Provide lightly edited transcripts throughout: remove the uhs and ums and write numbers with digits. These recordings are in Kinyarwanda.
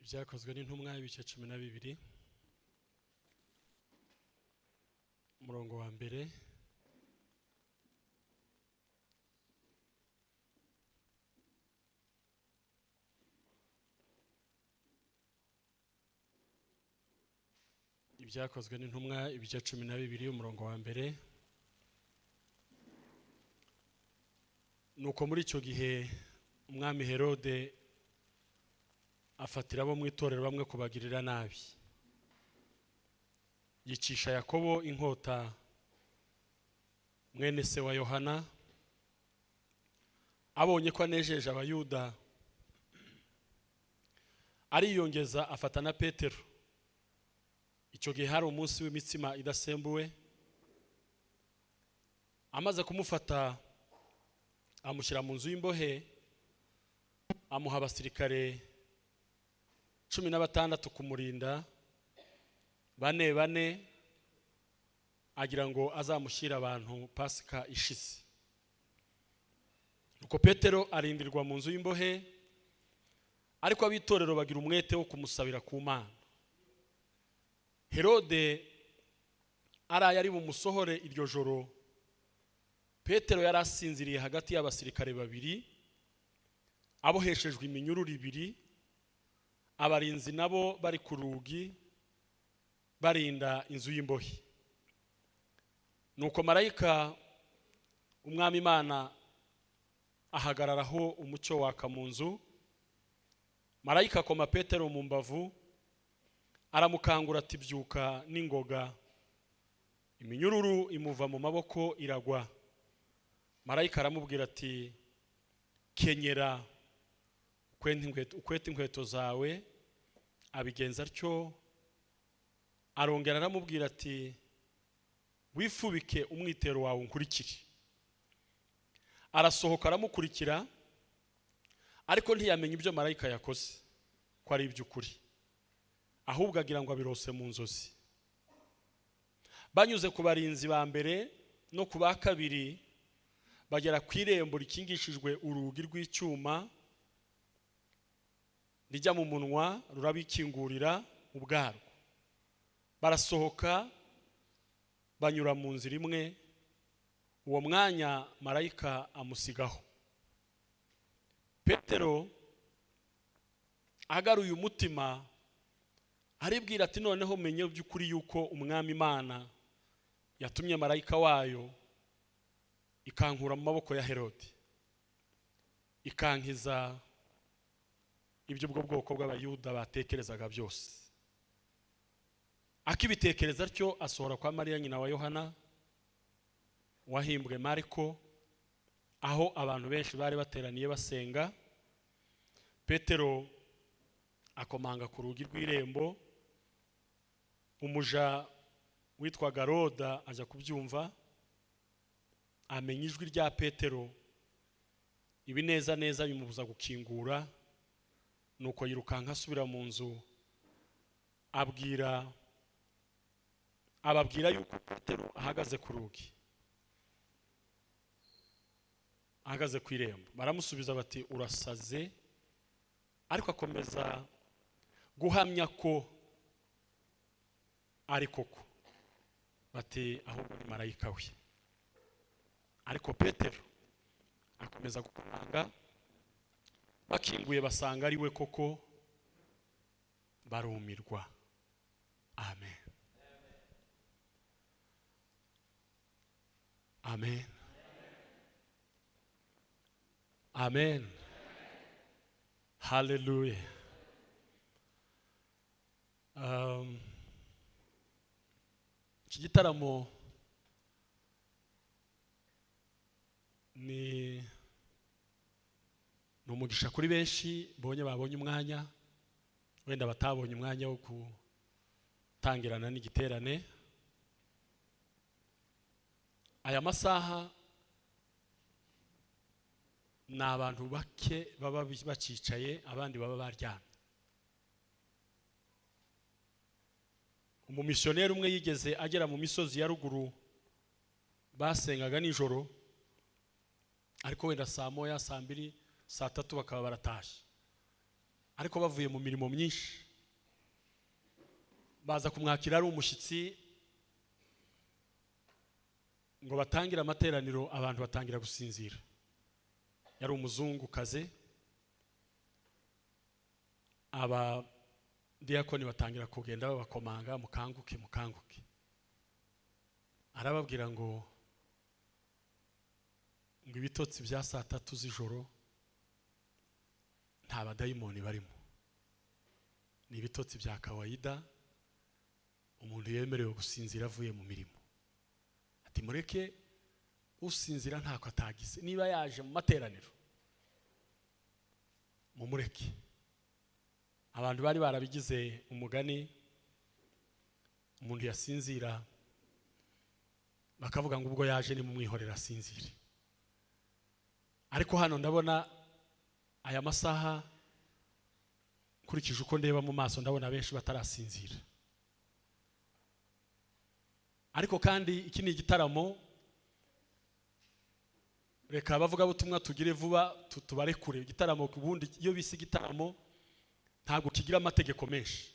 Ibyakozwe n'intumwa ibice 12, umurongo wa mbere. Ibyakozwe n'intumwa ibice 12, umurongo wa mbere. Nuko muri icyo gihe umwami Herode afatira abo mu itorero bamwe kubagirira nabi, yicisha Yakobo inkota mwene se wa Yohana. Abonye ko anejeje Abayuda, ariyongeza afata na Petero. Icyo gihe hari umunsi w'imitsima idasembuwe. Amaze kumufata amushyira mu nzu y'imbohe, amuha abasirikare 16 kumurinda, bane bane, agira ngo azamushyire abantu Pasika ishize. Nuko Petero arindirwa mu nzu y'imbohe, ariko ab'itorero bagira umwete wo kumusabira ku Mana. Herode araye ari bumusohore iryo joro. Petero yari asinziriye hagati y'abasirikare babiri, aboheshejwe iminyururu ibiri, abarinzi nabo bari ku rugi barinda inzu y'imbohe. Nuko marayika umwami Imana ahagararaho umucyo waka mu nzu. Marayika akoma Petero mu mbavu, aramukangura ati: "Byuka n'ingoga." Iminyururu imuva mu maboko iragwa. Marayika aramubwira ati: "Kenyera ukwete inkweto zawe." Abigenza atyo. Arongera aramubwira ati: "Wifubike umwitero wawe unkurikire." Arasohoka aramukurikira, ariko ntiyamenya ibyo marayika yakoze ko ari iby'ukuri, ahubwo agira ngo abirose mu nzozi. Banyuze ku barinzi ba mbere no ku ba kabiri, bagera ku irembo rikingishijwe urugi rw'icyuma rijya mu munwa, rurabikingurira ubwarwo. Barasohoka banyura mu nzira imwe. Uwo mwanya marayika amusigaho. Petero agaruye umutima, aribwira ati: "Noneho menye by'ukuri yuko umwami Imana yatumye marayika wayo ikankura mu maboko ya Herode, ikankiza ibyo ubwo bwoko bw'Abayuda batekerezaga byose." Akibitekereza atyo, asohora kwa Mariya nyina wa Yohana wahimbwe Mariko, aho abantu benshi bari bateraniye basenga. Petero akomanga ku rugi rw'irembo. Umuja witwaga Roda ajya kubyumva, amenya ijwi rya Petero, ibineza neza bimubuza gukingura. Nuko yirukanka asubira mu nzu, abwira ababwira yuko Petero ahagaze ku rugi, ahagaze ku irembo. Baramusubiza bati: "Urasaze." Ariko akomeza guhamya ko ari koko. Bati: "Ahubwo ni marayika we." Ariko Petero akomeza gukomanga. Bakinguye basanga ari we koko, barumirwa. Amen, amen, amen, haleluya. Iki gitaramo ni umugisha kuri benshi bonye babonye umwanya, wenda batabonye umwanya wo gutangirana n'igiterane. Aya masaha ni abantu bake baba bacicaye, abandi baba baryamye. Umumisiyoneri umwe yigeze agera mu misozi ya ruguru, basengaga nijoro, ariko wenda saa 1, saa 2, saa 3 bakaba baratashye. Ariko bavuye mu mirimo myinshi, baza kumwakira ari umushyitsi, ngo batangire amateraniro, abantu batangira gusinzira. Yari umuzungukazi. Abadiyakoni batangira kugenda babakomanga: "Mukanguke, mukanguke." Arababwira ngo ibitotsi bya saa 3 z'ijoro nta badayimoni barimo, ni ibitotsi bya kawaida, umuntu yemerewe gusinzira avuye mu mirimo. Ati: "Mureke usinzira, ntako atagize. Niba yaje mu materaniro, mumureke." Abantu bari barabigize umugani, umuntu yasinzira bakavuga ngo ubwo yaje nimumwihorera asinzire. Ariko hano ndabona aya masaha, nkurikije uko ndeba mu maso, ndabona benshi batarasinzira. Ariko kandi iki ni igitaramo. Reka abavugabutumwa tugire vuba, tubarekure. Igitaramo ubundi, iyo bise igitaramo, ntabwo kigira amategeko menshi,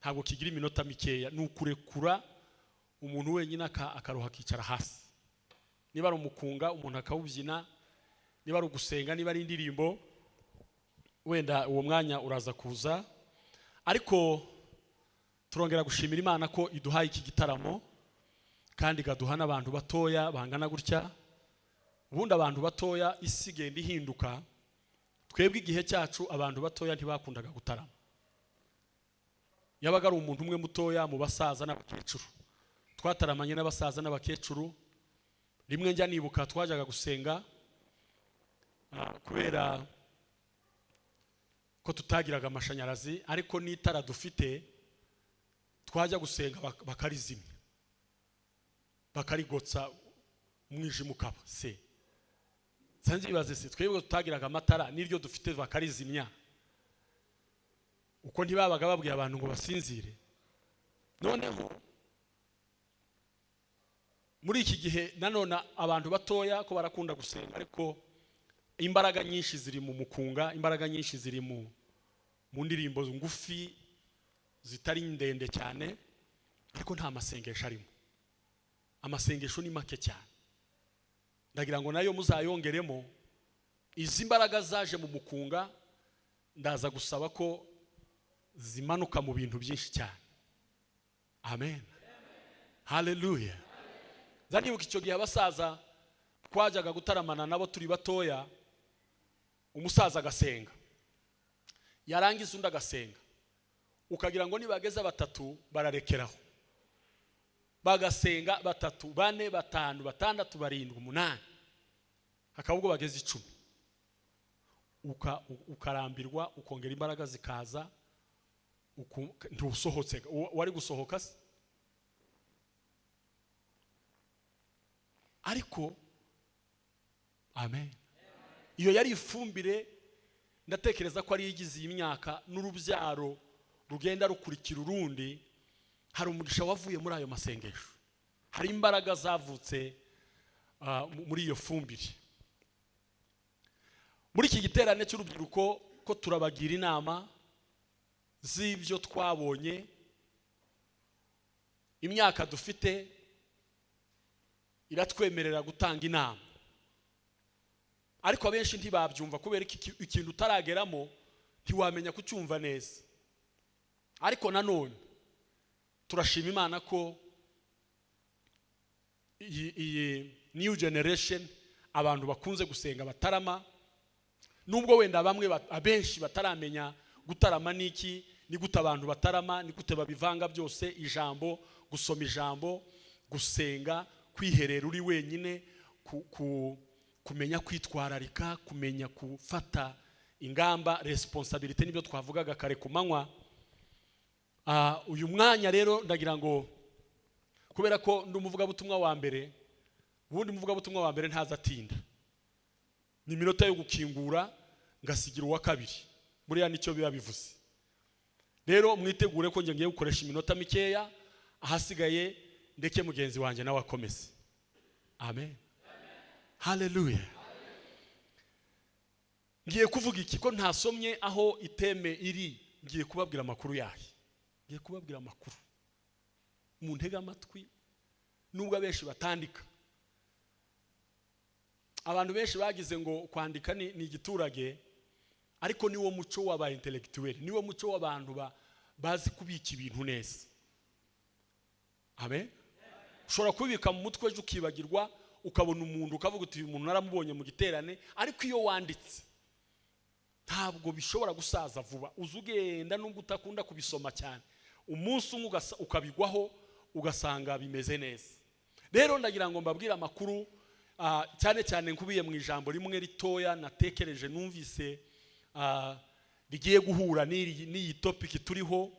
ntabwo kigira iminota mikeya. Ni ukurekura umuntu wenyine akaruha, akicara hasi. Niba ari umukunga, umuntu akawubyina, niba ari ugusenga, niba ari indirimbo, wenda uwo mwanya uraza kuza. Ariko turongera gushimira Imana ko iduhaye iki gitaramo kandi ikaduha n'abantu batoya bangana gutya. Ubundi abantu batoya, isi igenda ihinduka. Twebwe igihe cyacu, abantu batoya ntibakundaga gutarama. Yabaga ari umuntu umwe mutoya mu basaza n'abakecuru. Twataramanye n'abasaza n'abakecuru. Rimwe njya nibuka twajyaga gusenga, kubera ko tutagiraga amashanyarazi ariko n'itara dufite, twajya gusenga bakarizimya, bakarigotsa, umwijima ukaba se. Nsanze se twebwe tutagiraga amatara, n'iryo dufite bakarizimya, uko ntibabaga babwiye abantu ngo basinzire? Noneho muri iki gihe nanone abantu batoya ko barakunda gusenga, ariko imbaraga nyinshi ziri mu mukunga, imbaraga nyinshi ziri mu ndirimbo ngufi zitari ndende cyane, ariko nta masengesho arimo. Amasengesho ni make cyane. Ndagira ngo nayo muzayongeremo. Izi mbaraga zaje mu mukunga, ndaza gusaba ko zimanuka mu bintu byinshi cyane. Amen, haleluya. Nibuka icyo gihe abasaza twajyaga gutaramana nabo turi batoya, umusaza agasenga, yarangiza undi agasenga, ukagira ngo nibageze batatu bararekeraho. Bagasenga batatu, bane, batanu, batandatu, barindwi, umunani, hakaba ubwo bageze 10, ukarambirwa, ukongera imbaraga zikaza, ntusohotse. Wari gusohoka se? Ariko amen, iyo yari ifumbire. Ndatekereza ko ari igize iyi myaka n'urubyaro rugenda rukurikira urundi. Hari umugisha wavuye muri ayo masengesho, hari imbaraga zavutse muri iyo fumbire. Muri iki giterane cy'urubyiruko, ko turabagira inama z'ibyo twabonye, imyaka dufite iratwemerera gutanga inama, ariko abenshi ntibabyumva kubera ikintu utarageramo ntiwamenya kucyumva neza. Ariko nanone turashima Imana ko iyi new generation, abantu bakunze gusenga, batarama, nubwo wenda bamwe, abenshi bataramenya gutarama niki, ni gute abantu batarama, ni gute babivanga byose: ijambo, gusoma ijambo, gusenga, kwiherera uri wenyine, kumenya kwitwararika, kumenya gufata ingamba, responsabilité, nibyo twavugaga kare ku manywa. Uyu mwanya rero ndagira ngo, kubera ko ndi umuvugabutumwa wa mbere, ubundi umuvugabutumwa wa mbere ntaza atinda, ni iminota yo gukingura ngasigira uwa kabiri. Buriya nicyo biba bivuze. Rero mwitegure ko ngiye gukoresha iminota mikeya, ahasigaye ndeke mugenzi wanjye nawe akomeze. Amen, haleluya. Ngiye kuvuga iki ko ntasomye aho iteme iri? Ngiye kubabwira amakuru yayo, ngiye kubabwira amakuru, muntege amatwi. Nubwo abenshi batandika, abantu benshi bagize ngo kwandika ni igiturage, ariko niwo muco w'aba intellectuel, niwo muco w'abantu bazi kubika ibintu neza. Amen. Ushobora kubibika mu mutwe, ejo ukibagirwa, ukabona umuntu ukavuga uti: "Uyu muntu naramubonye mu giterane." Ariko iyo wanditse ntabwo bishobora gusaza vuba. Uza ugenda, nubwo utakunda kubisoma cyane, umunsi umwe ukabigwaho, ugasanga bimeze neza. Rero ndagira ngo mbabwire amakuru, cyane cyane nkubiye mu ijambo rimwe ritoya natekereje, numvise rigiye guhura n'iyi topic turiho.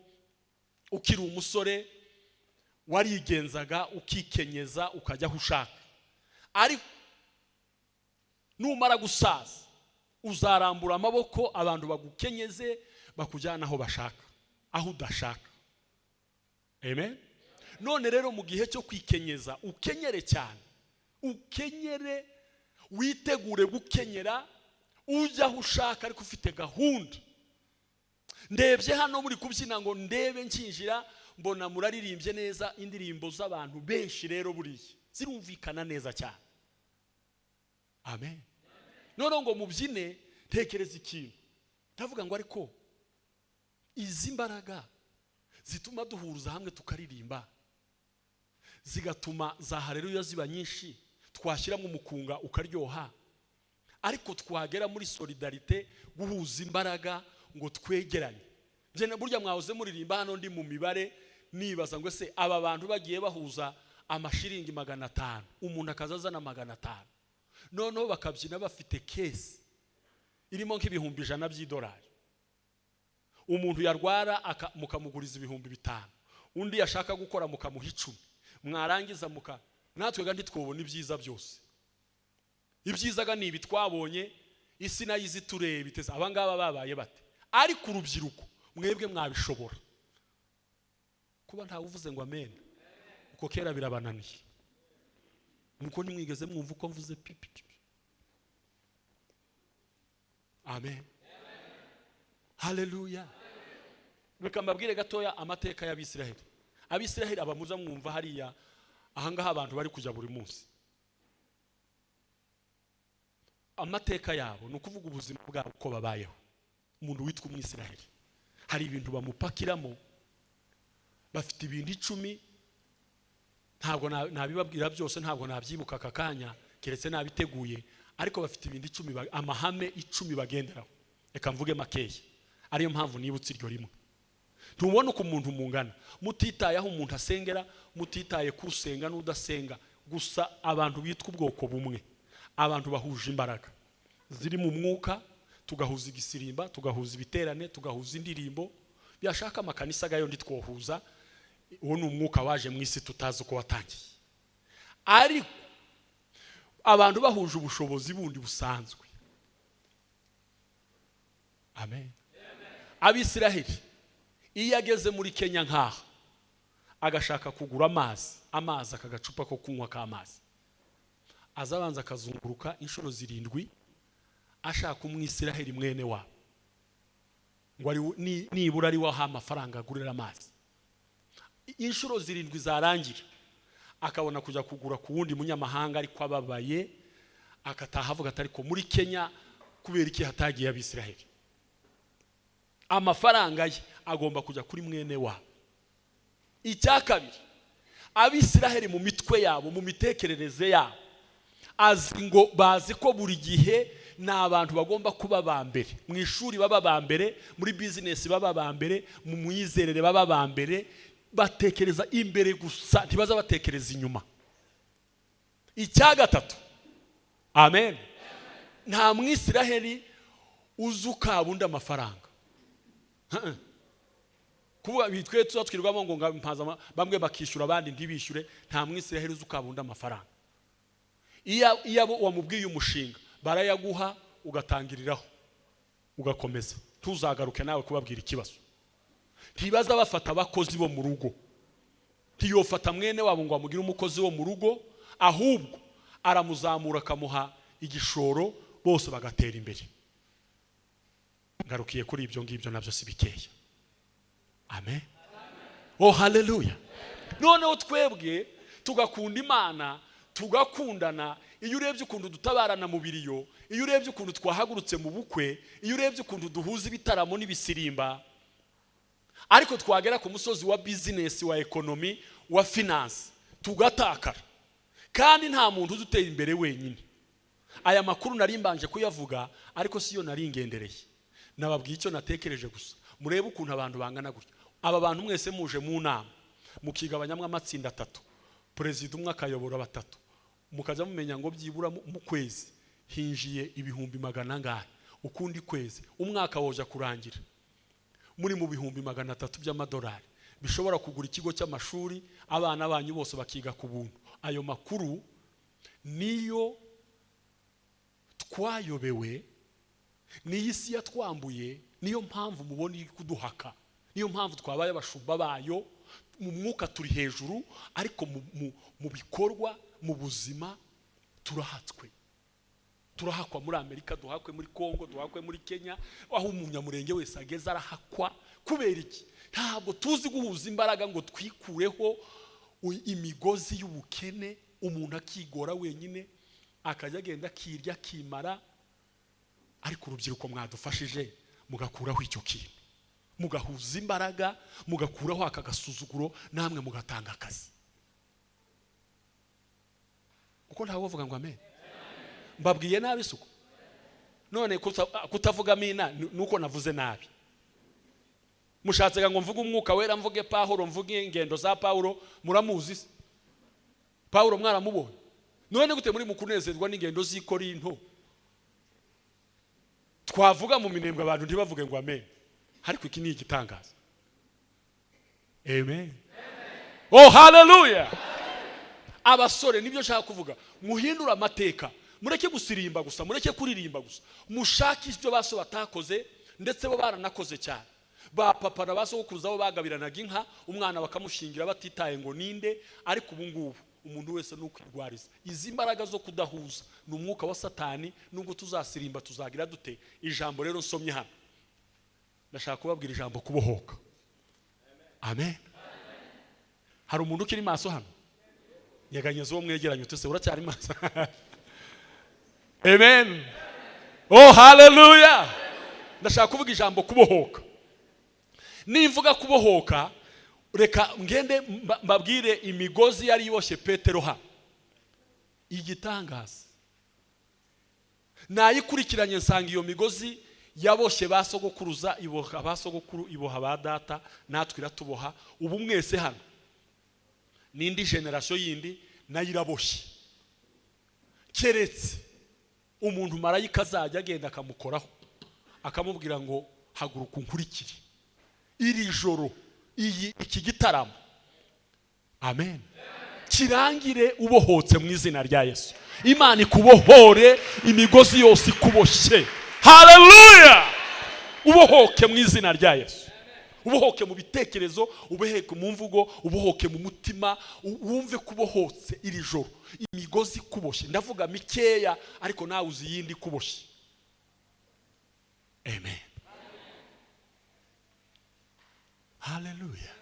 Ukiri umusore warigenzaga, ukikenyeza, ukajya aho ushaka, ariko numara gusaza uzarambura amaboko abantu bagukenyeze, bakujyana aho bashaka, aho udashaka. Amen. None rero mu gihe cyo kwikenyeza, ukenyere cyane, ukenyere, witegure gukenyera ujya aho ushaka, ariko ufite gahunda. Ndebye hano muri kubyina, ngo ndebe nkinjira mbona muraririmbye neza indirimbo z'abantu benshi. Rero buriya zirumvikana neza cyane. Amen. Noneho ngo mubyine, tekereza ikintu, ndavuga ngo: ariko izi mbaraga zituma duhuza hamwe tukaririmba, zigatuma za haleluya ziba nyinshi, twashyiramo umukunga ukaryoha, ariko twagera muri solidarité, guhuza imbaraga ngo twegeranye. Njye burya mwahoze muririmba hano ndi mu mibare, nibaza ngo: ese aba bantu bagiye bahuza amashiringi 500, umuntu akaza azana 500, noneho bakabyina bafite caisse irimo nk'ibihumbi 100 by'idolari, umuntu yarwara mukamuguriza 5000, undi yashaka gukora mukamuha 10, mwarangiza muka natwe ga ntitwobona ibyiza byose? Ibyiza ga ni ibi twabonye, isi nayo izi tureba iteze aba ngaba babaye bate? Ariko urubyiruko mwebwe mwabishobora kuba. Ntawe uvuze ngo amen. Uko kera birabananiye, nuko ntimwigeze mwumva uko mvuze pipi pipi. Amen, haleluya. Reka mbabwire gatoya amateka y'Abisiraheli. Abisiraheli abamuza mwumva hariya, ahangaha abantu bari kujya buri munsi, amateka yabo ni ukuvuga ubuzima bwabo uko babayeho. Umuntu witwa Umwisiraheli hari ibintu bamupakiramo, bafite ibintu 10. Ntabwo nabibabwira byose, ntabwo nabyibuka aka kanya keretse nabiteguye, ariko bafite ibintu 10, amahame 10 bagenderaho. Reka mvuge makeya, ariyo mpamvu nibutse iryo rimwe. Ntubona uko umuntu mungana, mutitaye aho umuntu asengera, mutitaye ku usenga n'udasenga, gusa abantu bitwa ubwoko bumwe, abantu bahuje imbaraga ziri mu mwuka, tugahuza igisirimba, tugahuza ibiterane, tugahuza indirimbo, byashaka amakanisa gayo ntitwohuza. Uwo ni umwuka waje mu isi tutazi uko watangiye, ariko abantu bahuje ubushobozi bundi busanzwe. Amen. Abisiraheli iyo ageze muri Kenya nk'aha agashaka kugura amazi, aka gacupa ko kunywa k'amazi, aza abanza akazunguruka inshuro zirindwi ashaka Umwisiraheli mwene wabo ngo nibura ari we aha amafaranga agurira amazi. Inshuro zirindwi zarangira akabona kujya kugura ku wundi munyamahanga, ariko ababaye agataha avuga ati: "Ariko muri Kenya kubera iki hatagiye Abisiraheli?" Amafaranga ye agomba kujya kuri mwene wabo. Icya kabiri, Abisiraheli mu mitwe yabo, mu mitekerereze yabo, azi ngo bazi ko buri gihe ni abantu bagomba kuba ba mbere. Mu ishuri baba ba mbere, muri bizinesi baba ba mbere, mu myizerere baba ba mbere. Batekereza imbere gusa, ntibaza batekereza inyuma. Icya gatatu, amen, nta Mwisiraheli uzi ukaba undi amafaranga. Kuvuga twe tuza twirwamo ngo bamwe bakishyura abandi ntibishyure, nta Mwisiraheli uzi ukaba undi amafaranga. Iyo abo wamubwiye umushinga, barayaguha ugatangiriraho, ugakomeza, ntuzagaruke nawe kubabwira ikibazo. Ntibaza bafata abakozi bo mu rugo, ntiyofata mwene wabo ngo amugire umukozi wo mu rugo, ahubwo aramuzamura akamuha igishoro, bose bagatera imbere. Ngarukiye kuri ibyo ngibyo, nabyo si bikeya. Amen. Oh, haleluya. Noneho twebwe tugakunda Imana, tugakundana. Iyo urebye ukuntu dutabarana mu biriyo, iyo urebye ukuntu twahagurutse mu bukwe, iyo urebye ukuntu duhuza ibitaramo n'ibisirimba, ariko twagera ku musozi wa business, wa economy, wa finance, tugatakara. Kandi nta muntu uzi utera imbere wenyine. Aya makuru nari mbanje kuyavuga, ariko siyo nari ngendereye. Nababwiye icyo natekereje gusa. Murebe ukuntu abantu bangana gutya. Aba bantu mwese muje mu nama, mukigabanyamo amatsinda atatu, perezida umwe akayobora batatu, mukajya mumenya ngo byibura mu kwezi hinjiye 100,000 angahe, ukundi kwezi, umwaka woja kurangira muri mu 300,000 by'amadolari, bishobora kugura ikigo cy'amashuri, abana banyu bose bakiga ku buntu. Ayo makuru niyo twayobewe, niyo isi yatwambuye. Niyo mpamvu mubona iri kuduhaka, niyo mpamvu twabaye abashumba bayo. Mu mwuka turi hejuru, ariko mu bikorwa, mu buzima, turahatswe, turahakwa. Muri Amerika duhakwe, muri Kongo duhakwe, muri Kenya, aho umunyamurenge wese ageze arahakwa. Kubera iki? Ntabwo tuzi guhuza imbaraga ngo twikureho imigozi y'ubukene. Umuntu akigora wenyine, akajya agenda akirya akimara. Ariko urubyiruko, mwadufashije mugakuraho icyo kintu, mugahuza imbaraga, mugakuraho aka gasuzuguro, namwe mugatanga akazi, kuko ntawe uvuga ngo amen. Mbabwiye nabi isuku none kutavuga amina nuko navuze nabi. Mushatse ngo mvuge Umwuka Wera, mvuge Pawulo, mvuge ingendo za Pawulo. Muramuzi se? Pawulo mwaramubonye? None gute muri mu kunezerwa n'ingendo z'i Korinto, twavuga mu Minembwe abantu ntibavuge ngo amen? Ariko iki ni igitangaza. Amen. Oh, haleluya. Abasore, nibyo nshaka kuvuga: muhindure amateka. Mureke gusirimba gusa, mureke kuririmba gusa, mushake ibyo baso batakoze. Ndetse bo baranakoze cyane. Ba papa na ba sogokuruza bo bagabiranaga inka, umwana bakamushingira batitaye ngo ninde. Ariko ubu ngubu umuntu wese ni ukwirwariza. Izi mbaraga zo kudahuza ni umwuka wa Satani. Nubwo tuzasirimba, tuzagira dute? Ijambo rero nsomye hano, ndashaka kubabwira ijambo kubohoka. Amen. Hari umuntu ukiri maso hano? Nyeganyeza uwo mwegeranye utese: uracyari maso? Amen. Oh, haleluya. Ndashaka kuvuga ijambo kubohoka. Nimvuga kubohoka, reka ngende mbabwire imigozi yari iboshye Petero hano. Igitangaza, nayikurikiranye nsanga iyo migozi yaboshye ba sogokuruza, iboha ba sogokuru, iboha ba data, natwe iratuboha. Ubu mwese hano n'indi génération yindi nayo iraboshye, keretse umuntu marayika azajya agenda akamukoraho, akamubwira ngo: "Haguruka unkurikire." Iri joro, iyi iki gitaramo, amen, kirangire ubohotse mu izina rya Yesu. Imana ikubohore imigozi yose ikuboshye. Haleluya. Ubohoke mu izina rya Yesu. Ubohoke mu bitekerezo, ubohoke mu mvugo, ubohoke mu mutima, wumve ko ubohotse iri joro. Imigozi ikuboshye, ndavuga mikeya, ariko nawe uzi iyindi ikuboshye. Amen. Haleluya.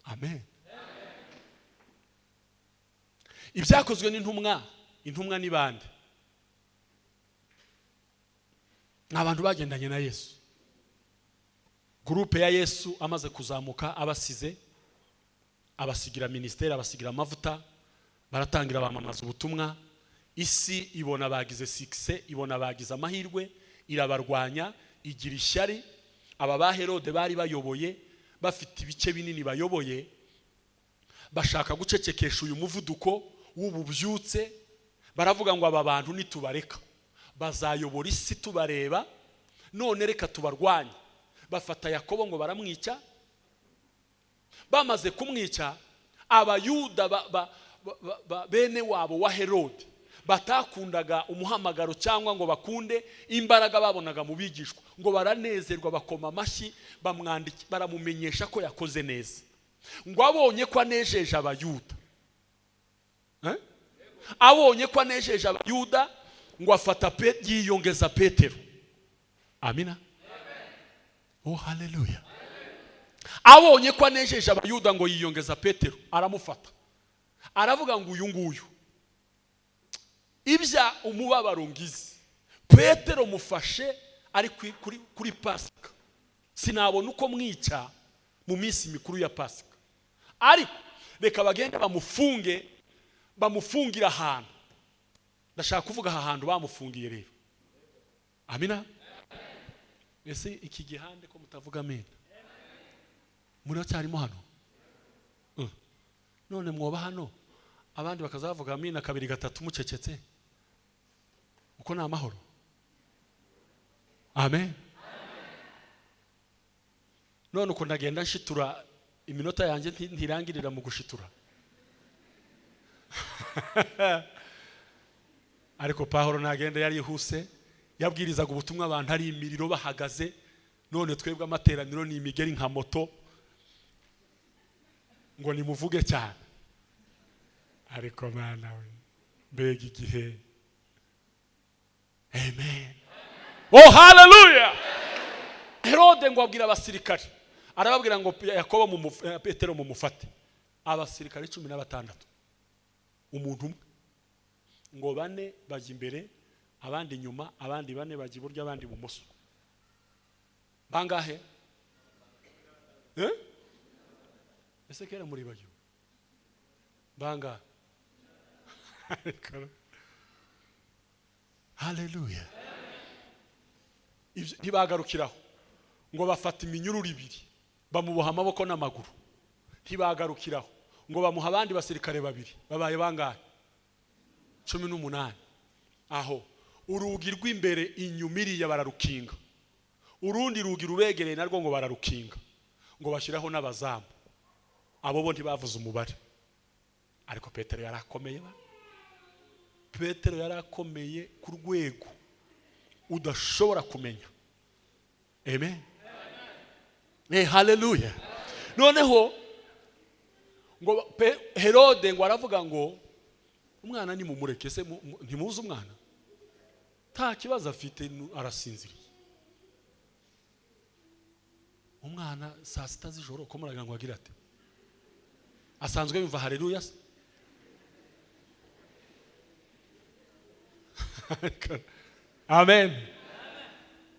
Amen. Ibyakozwe n'Intumwa. Intumwa ni bande? Ni abantu bagendanye na Yesu, groupe ya Yesu. Amaze kuzamuka, abasize, abasigira minisiteri, abasigira amavuta, baratangira bamamaza ubutumwa. Isi ibona bagize succès, ibona bagize amahirwe, irabarwanya, igira ishyari. Aba ba Herode bari bayoboye, bafite ibice binini bayoboye, bashaka gucecekesha uyu muvuduko w'ububyutse. Baravuga ngo: "Aba bantu nitubareka bazayobora isi tubareba, none reka tubarwanye." Bafata Yakobo ngo baramwica. Bamaze kumwica, Abayuda bene wabo wa Herode batakundaga umuhamagaro cyangwa ngo bakunde imbaraga babonaga mu bigishwa, ngo baranezerwa, bakoma amashyi, bamwandiki, baramumenyesha ko yakoze neza. Ngo abonye ko anejeje Abayuda. Eh? Abonye ko anejeje Abayuda, ngo afata yiyongeza Petero. Amina. Oh, haleluya! Abonye ko anejeje Abayuda, ngo yiyongeza Petero, aramufata, aravuga ngo: "Uyu nguyu, ibya umubabaro ngize, Petero mufashe ari kuri Pasika, sinabona uko mwica mu minsi mikuru ya Pasika, ariko reka bagende bamufunge, bamufungire ahantu." Ndashaka kuvuga aha hantu bamufungiye rero. Amina. Ese iki gihande ko mutavuga amena, muracyarimo hano? None mwoba hano, abandi bakazavuga amina kabiri, gatatu, mucecetse, uko ni amahoro? Amen. None uko ndagenda nshitura, iminota yanjye ntirangirira mu gushitura. Ariko Pahoro nagenda yarihuse, yabwirizaga ubutumwa abantu ari imiriro bahagaze. None twebwe amateraniro ni imigeri nka moto, ngo nimuvuge cyane. Ariko Mana we, mbega igihe! Amen. Oh, haleluya! Herode ngo abwira abasirikare, arababwira ngo: "Yakobo Petero mumufate." Abasirikare 16, umuntu umwe, ngo bane bajya imbere, abandi inyuma, abandi bane bajya iburyo, abandi ibumoso. Bangahe? Eh? Ese kera muribagiwe bangahe? Haleluya! Ibyo ntibagarukiraho, ngo bafata iminyururu ibiri, bamuboha amaboko n'amaguru. Ntibagarukiraho, ngo bamuha abandi basirikare babiri. Babaye bangahe? 18. Aho urugi rw'imbere inyuma iriya bararukinga, urundi rugi rubegereye narwo ngo bararukinga, ngo bashyiraho n'abazamu. Abo bo ntibavuze umubare, ariko Petero yari akomeye ba. Petero yari akomeye ku rwego udashobora kumenya. Amen. Haleluya! Noneho ngo Herode ngo aravuga ngo: "Umwana nimumureke se, ntimuzi umwana nta kibazo afite, arasinziriye." Umwana saa 6 z'ijoro ko muragira ngo agire ate? Asanzwe yumva haleluya se? Amen.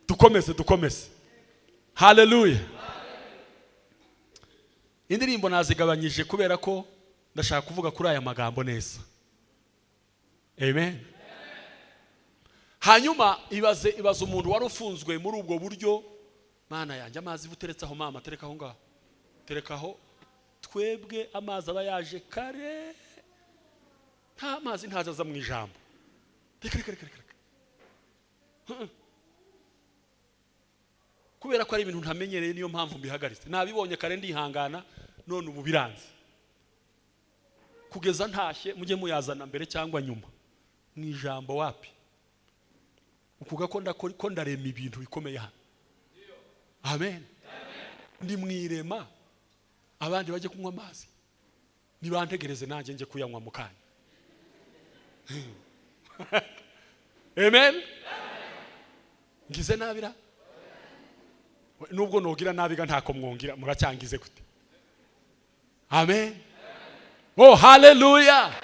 Dukomeze, dukomeze. Haleluya! Indirimbo nazigabanyije kubera ko ndashaka kuvuga kuri aya magambo neza. Amen. Hanyuma ibaze, ibaze umuntu wari ufunzwe muri ubwo buryo. Mana yanjye, amazi buteretse aho, mama, tereka aho ngaho, tereka aho. Twebwe amazi aba yaje kare, nta mazi ntaza aza mu ijambo. Reka, reka, reka, reka, reka. Kubera ko ari ibintu ntamenyereye, niyo mpamvu mbihagaritse. Nabibonye kare, ndihangana, none ubu biranze. Kugeza ntashye mujye muyazana mbere cyangwa nyuma. Mu ijambo wapi? Ukuga ko ndakora, ko ndarema ibintu bikomeye hano. Amen. Ndi mu irema, abandi bajye kunywa amazi, nibantegereze nanjye njye kuyanywa mu kanya. Amen. Ngize nabira, nubwo nogira nabiga ntako mwongira, muracyangize gute? Amen. Oh, haleluya!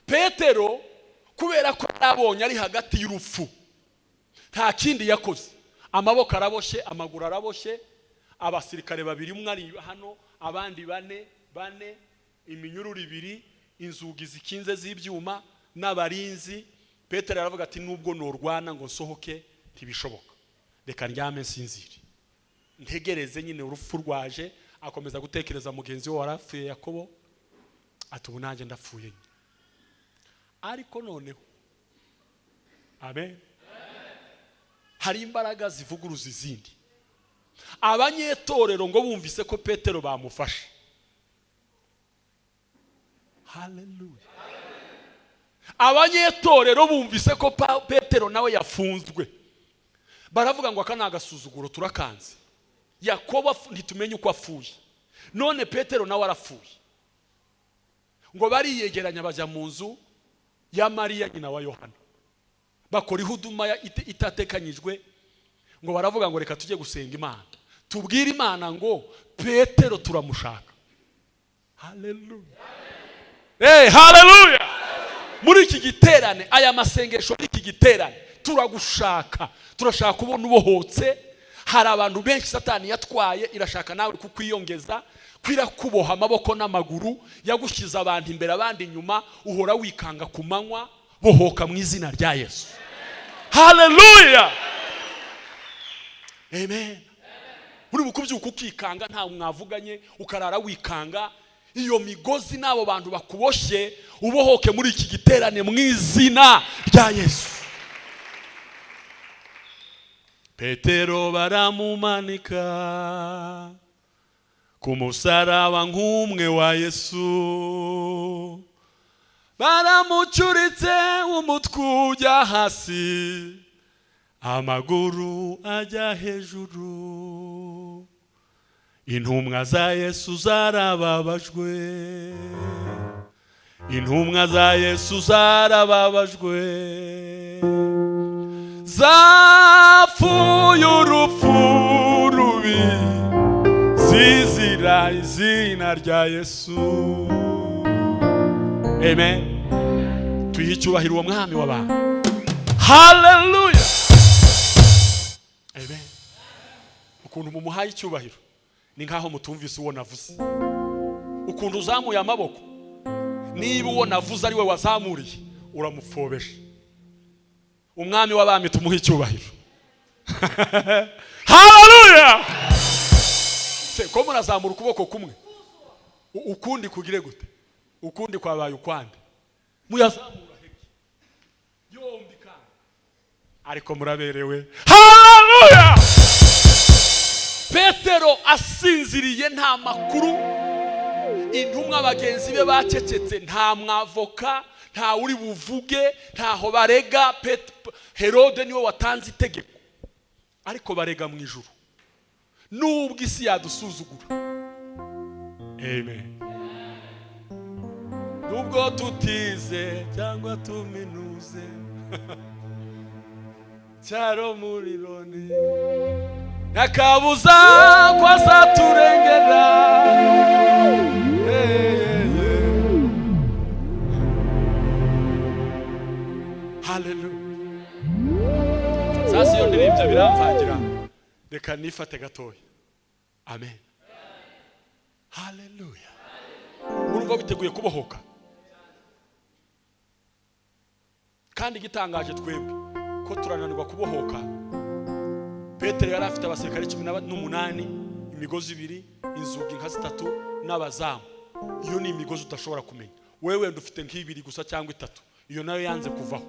Petero, kubera ko yarabonye ari hagati y'urupfu, nta kindi yakoze. Amaboko araboshye, amaguru araboshye, abasirikare babiri, umwe ari hano, abandi bane bane, iminyururu ibiri, inzugi zikinze z'ibyuma n'abarinzi. Petero aravuga ati: "Nubwo norwana ngo nsohoke ntibishoboka, reka ndyame nsinzire, ntegereze nyine urupfu rwaje." Akomeza gutekereza mugenzi we warapfuye Yakobo, ati: "Ubu nanjye ndapfuye nyine." Ariko noneho, amen, hari imbaraga zivuguruza izindi. Abanyetorero ngo bumvise ko Petero bamufashe, haleluya, abanyetorero bumvise ko Petero nawe yafunzwe, baravuga ngo: "Aka ni agasuzuguro, turakanze. Yakobo ntitumenye uko apfuye, none Petero nawe arapfuye." Ngo bariyegeranya bajya mu nzu ya Mariya nyina wa Yohana, bakora ihuduma itatekanyijwe. Ngo baravuga ngo reka tujye gusenga Imana, tubwire Imana ngo Petero turamushaka. Haleluya, hey, haleluya! Muri iki giterane, aya masengesho y'iki giterane, turagushaka, turashaka kubona ubohotse. Hari abantu benshi Satani yatwaye, irashaka nawe kukwiyongeza, kwirakuboha amaboko n'amaguru, yagushyize abantu imbere abandi inyuma, uhora wikanga ku manywa. Bohoka mu izina rya Yesu. Haleluya, amen. Uri bukubyuka ukikanga, nta mwavuganye, ukarara wikanga. Iyo migozi n'abo bantu bakuboshye, ubohoke muri iki giterane mu izina rya Yesu. Petero baramumanika ku musaraba nk'umwe wa Yesu, baramucuritse, umutwe ujya hasi, amaguru ajya hejuru. Intumwa za Yesu zarababajwe, intumwa za Yesu zarababajwe, zapfuye urupfu rubi zizira izina rya Yesu. Amen. Tuyihe icyubahiro uwo mwami w'abantu. Haleluya, amen. Ukuntu mumuhaye icyubahiro ni nkaho mutumvise uwo navuze. Ukuntu uzamuye amaboko, niba uwo navuze ari we wazamuriye, uramupfobesha. Umwami w'abami tumuhe icyubahiro. Haleluya! Se ko murazamura ukuboko kumwe, ukundi kugire gute? Ukundi kwabaye ukwande? Muyazamura heki yombi kandi, ariko muraberewe. Haleluya! Petero asinziriye, nta makuru. Intumwa bagenzi be bacecetse, nta mwavoka, nta uri buvuge, ntaho barega. Herode niwe watanze itegeko, ariko barega mu ijuru nubwo isi yadusuzugura. Amen. Nubwo tutize cyangwa tuminuze cyaro muri Loni, ntakabuza ko azaturengera. Hey, hey. Haleluya! Sasa iyo ndirimbye biramvangira, reka nifate gatoya. Amen, haleluya. Urumva witeguye kubohoka? Kandi igitangaje, twebwe ko turananirwa kubohoka. Petero yari afite abasirikare 18, imigozi ibiri, inzugi nka zitatu n'abazamu. Iyo ni imigozi udashobora kumenya. Wewe wenda ufite nk'ibiri gusa cyangwa itatu, iyo nayo yanze kuvaho.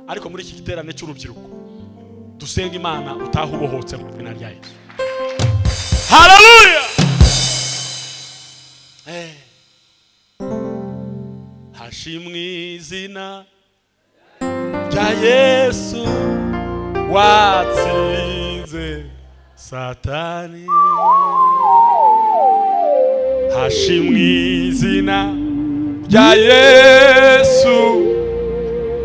Ariko muri iki giterane cy'urubyiruko dusenga Imana, utaha ubohotse mu izina rya Yesu. Haleluya! Hashimwe izina rya Yesu watsinze Satani, hashimwe izina rya Yesu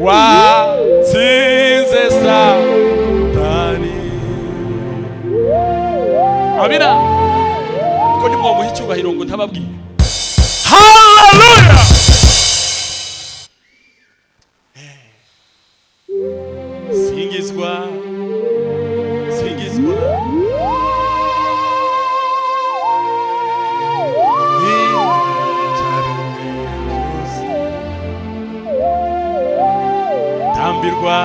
watsinze Satani. Amina. Ko nimwamuha icyubahiro ngo ntababwiye. Haleluya! Singizwa, singizwa icyaremwe cyose, tambirwa.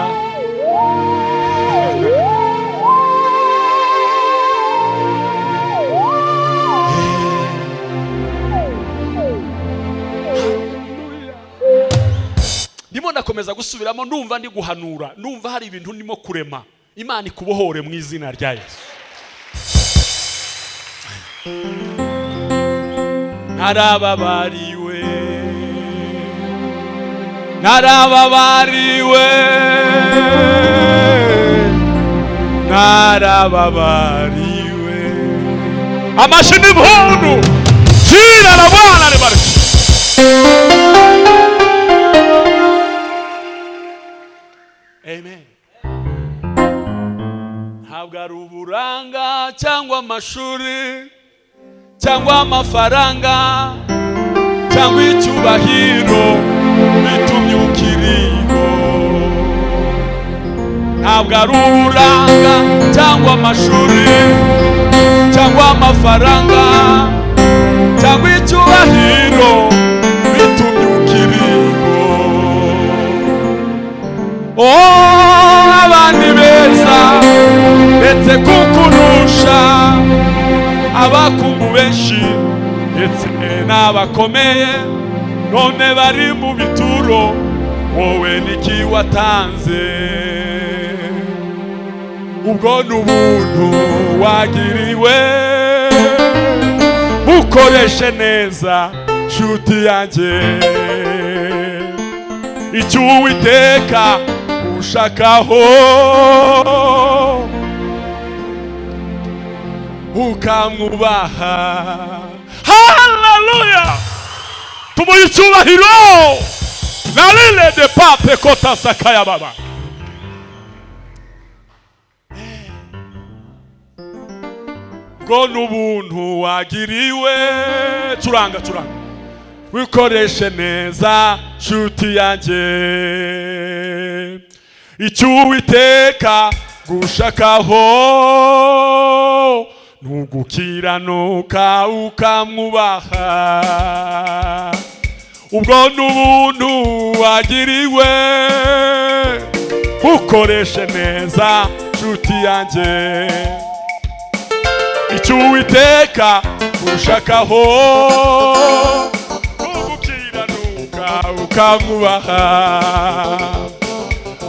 Ndimo ndakomeza gusubiramo, ndumva ndi guhanura, ndumva hari ibintu ndimo kurema. Imana ikubohore mu izina rya Yesu. Narababariwe, narababariwe, narababariwe. Amashyi n'impundu. Jina la Bwana libariki. Ntabwo ari uburanga cyangwa amashuri cyangwa amafaranga cyangwa icyubahiro bitumye ukiriho. Ntabwo ari uburanga cyangwa amashuri cyangwa amafaranga cyangwa icyubahiro bitumye ukiriho. Oh, abandi beza ndetse kukurusha, abakungu benshi ndetse n'abakomeye, none bari mu bituro, wowe niki watanze? Ubwo ni ubuntu wagiriwe, bukoreshe neza nshuti yanjye. Icyo Uwiteka ushakaho ukamwubaha. Haleluya, tumuhe icyubahiro. Nalile de pape kota sakaya baba. Bwo n'ubuntu wagiriwe, curanga curanga, wikoreshe neza nshuti yanjye. Icyo Uwiteka gushakaho nugukiranuka ukamwubaha. Ubwo n'ubuntu wagiriwe, ukoreshe neza nshuti yanjye. Icyo Uwiteka gushakaho nugukiranuka ukamwubaha.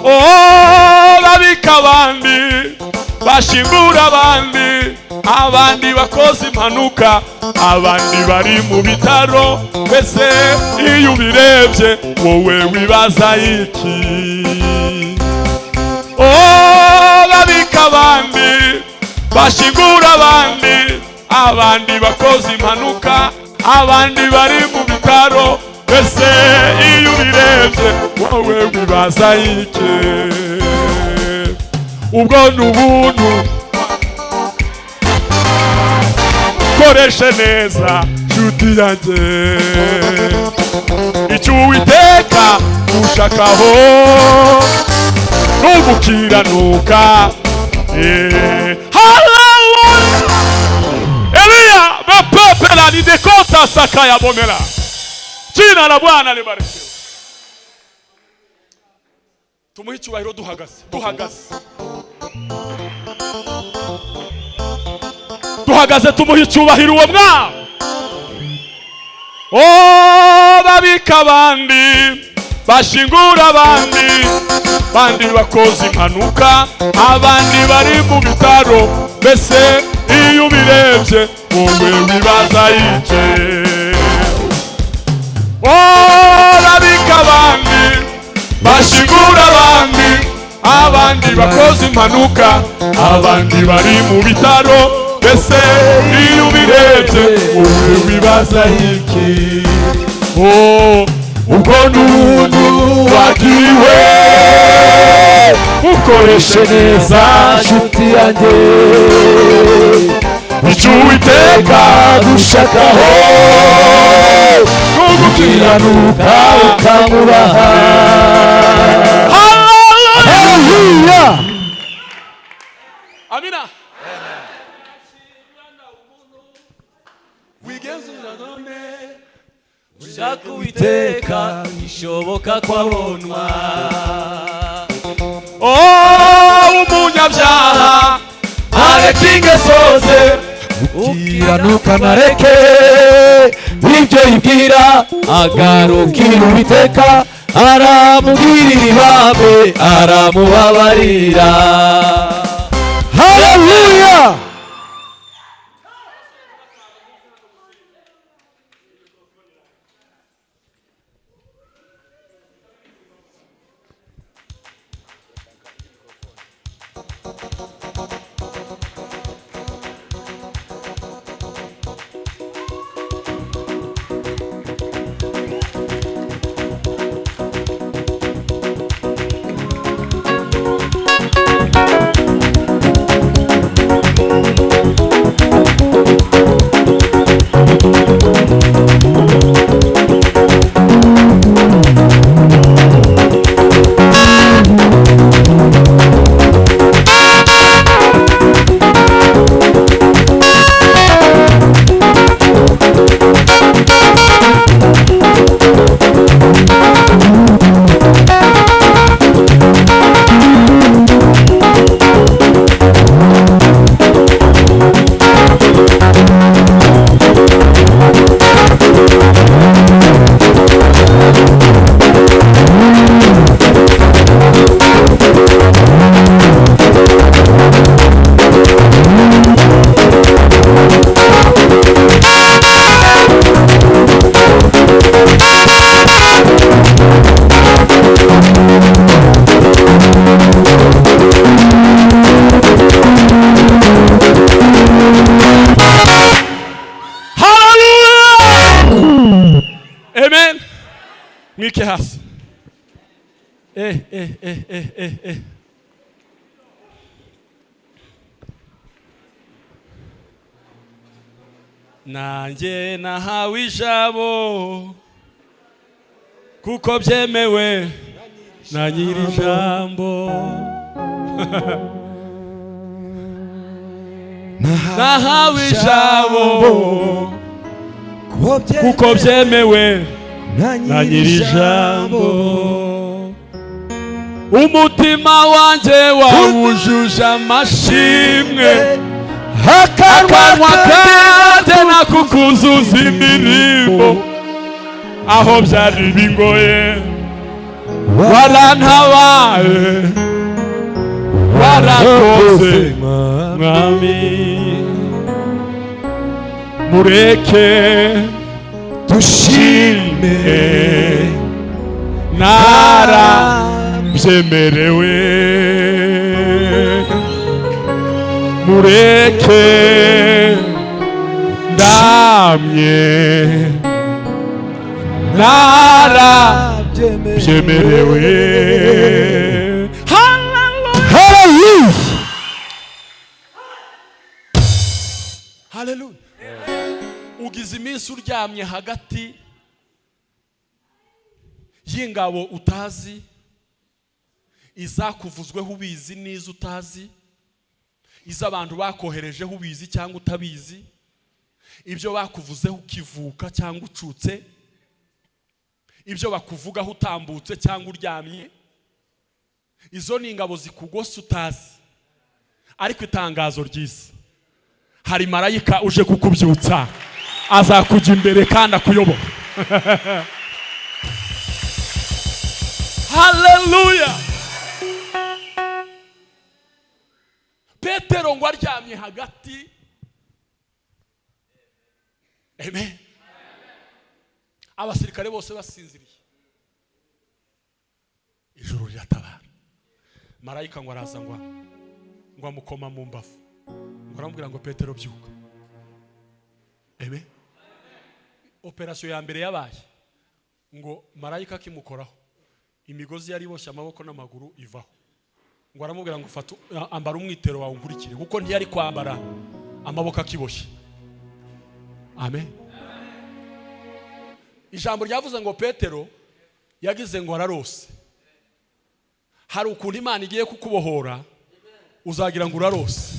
Oh, babika abandi, bashingura abandi, abandi bakoze impanuka, abandi bari mu bitaro. Mbese iyo ubirebye wowe wibaza iki? Oh, babika abandi, bashingura abandi, abandi bakoze impanuka, abandi bari mu bitaro. Mbese iyo ubirebye wowe wibaza iki? Ubwo ni ubuntu, koreshe neza nshuti yanjye. Icyo Uwiteka ushakaho nugukiranuka. Haleluya. Eliya mapepela ni dekota sakaya bomela. Jina la Bwana libarikiwe. Tumuhe icyubahiro duhagaze, duhagaze, duhagaze, tumuhe icyubahiro uwo mwami. Oh, babika abandi, bashingura abandi, bandi bakoze impanuka, abandi bari mu bitaro. Mbese iyo ubirebye wowe wibaza iki? Oh, babika abandi, bashingura abandi, abandi bakoze impanuka, abandi bari mu bitaro. Mbese iyo ubirebye wowe wibaza iki? Oh, ubwo n'ubuntu wagiriwe, ukoreshe neza nshuti yanjye. Icyo Uwiteka gushakaho nugukiranuka ukamwubaha. Haleluya. Amina. Wigenzura none Ushaka Uwiteka ishoboka kwabonwa. Oh, umunyabyaha areka ingeso ze, Ukiranuka nareke ibyo yibwira, agarukira Uwiteka, aramugirira ibambe, aramubabarira. Haleluya. Mwike hasi. Eh eh eh eh eh eh. Nanjye nahawe ijabo kuko byemewe na nyiri ijambo. Nahawe ijabo kuko byemewe na nyiri ijambo. Umutima wanjye wawujuje amashimwe, akanwa kanjye nakukuzuza indirimbo. Aho byari bingoye warantabaye, warakoze mwami. Mureke dushime, narabyemerewe. Mureke ndamye, narabyemerewe. Hallelujah. Hallelujah. Ugize iminsi uryamye hagati y'ingabo utazi, izakuvuzweho ubizi n'izo utazi, iz'abantu bakoherejeho ubizi cyangwa utabizi, ibyo bakuvuzeho ukivuka cyangwa ucutse, ibyo bakuvugaho utambutse cyangwa uryamye. Izo ni ingabo zikugose utazi. Ariko itangazo ryiza, hari marayika uje kukubyutsa, azakujya imbere kandi akuyobora. Haleluya. Petero ngo aryamye hagati. Amen. Abasirikare bose basinziriye, ijuru riratabara. Marayika ngo araza ngo amukoma mu mbavu, ngo aramubwira ngo Petero byuka. Amen. Operasiyo ya mbere yabaye ngo marayika akimukoraho, imigozi yari iboshye amaboko n'amaguru ivaho. Ngo aramubwira ngo fata, ambara umwitero wawe unkurikire, kuko ntiyari kwambara amaboko akiboshye. Amen. Ijambo ryavuze ngo Petero yagize ngo ararose. Hari ukuntu Imana igiye kukubohora uzagira ngo urarose.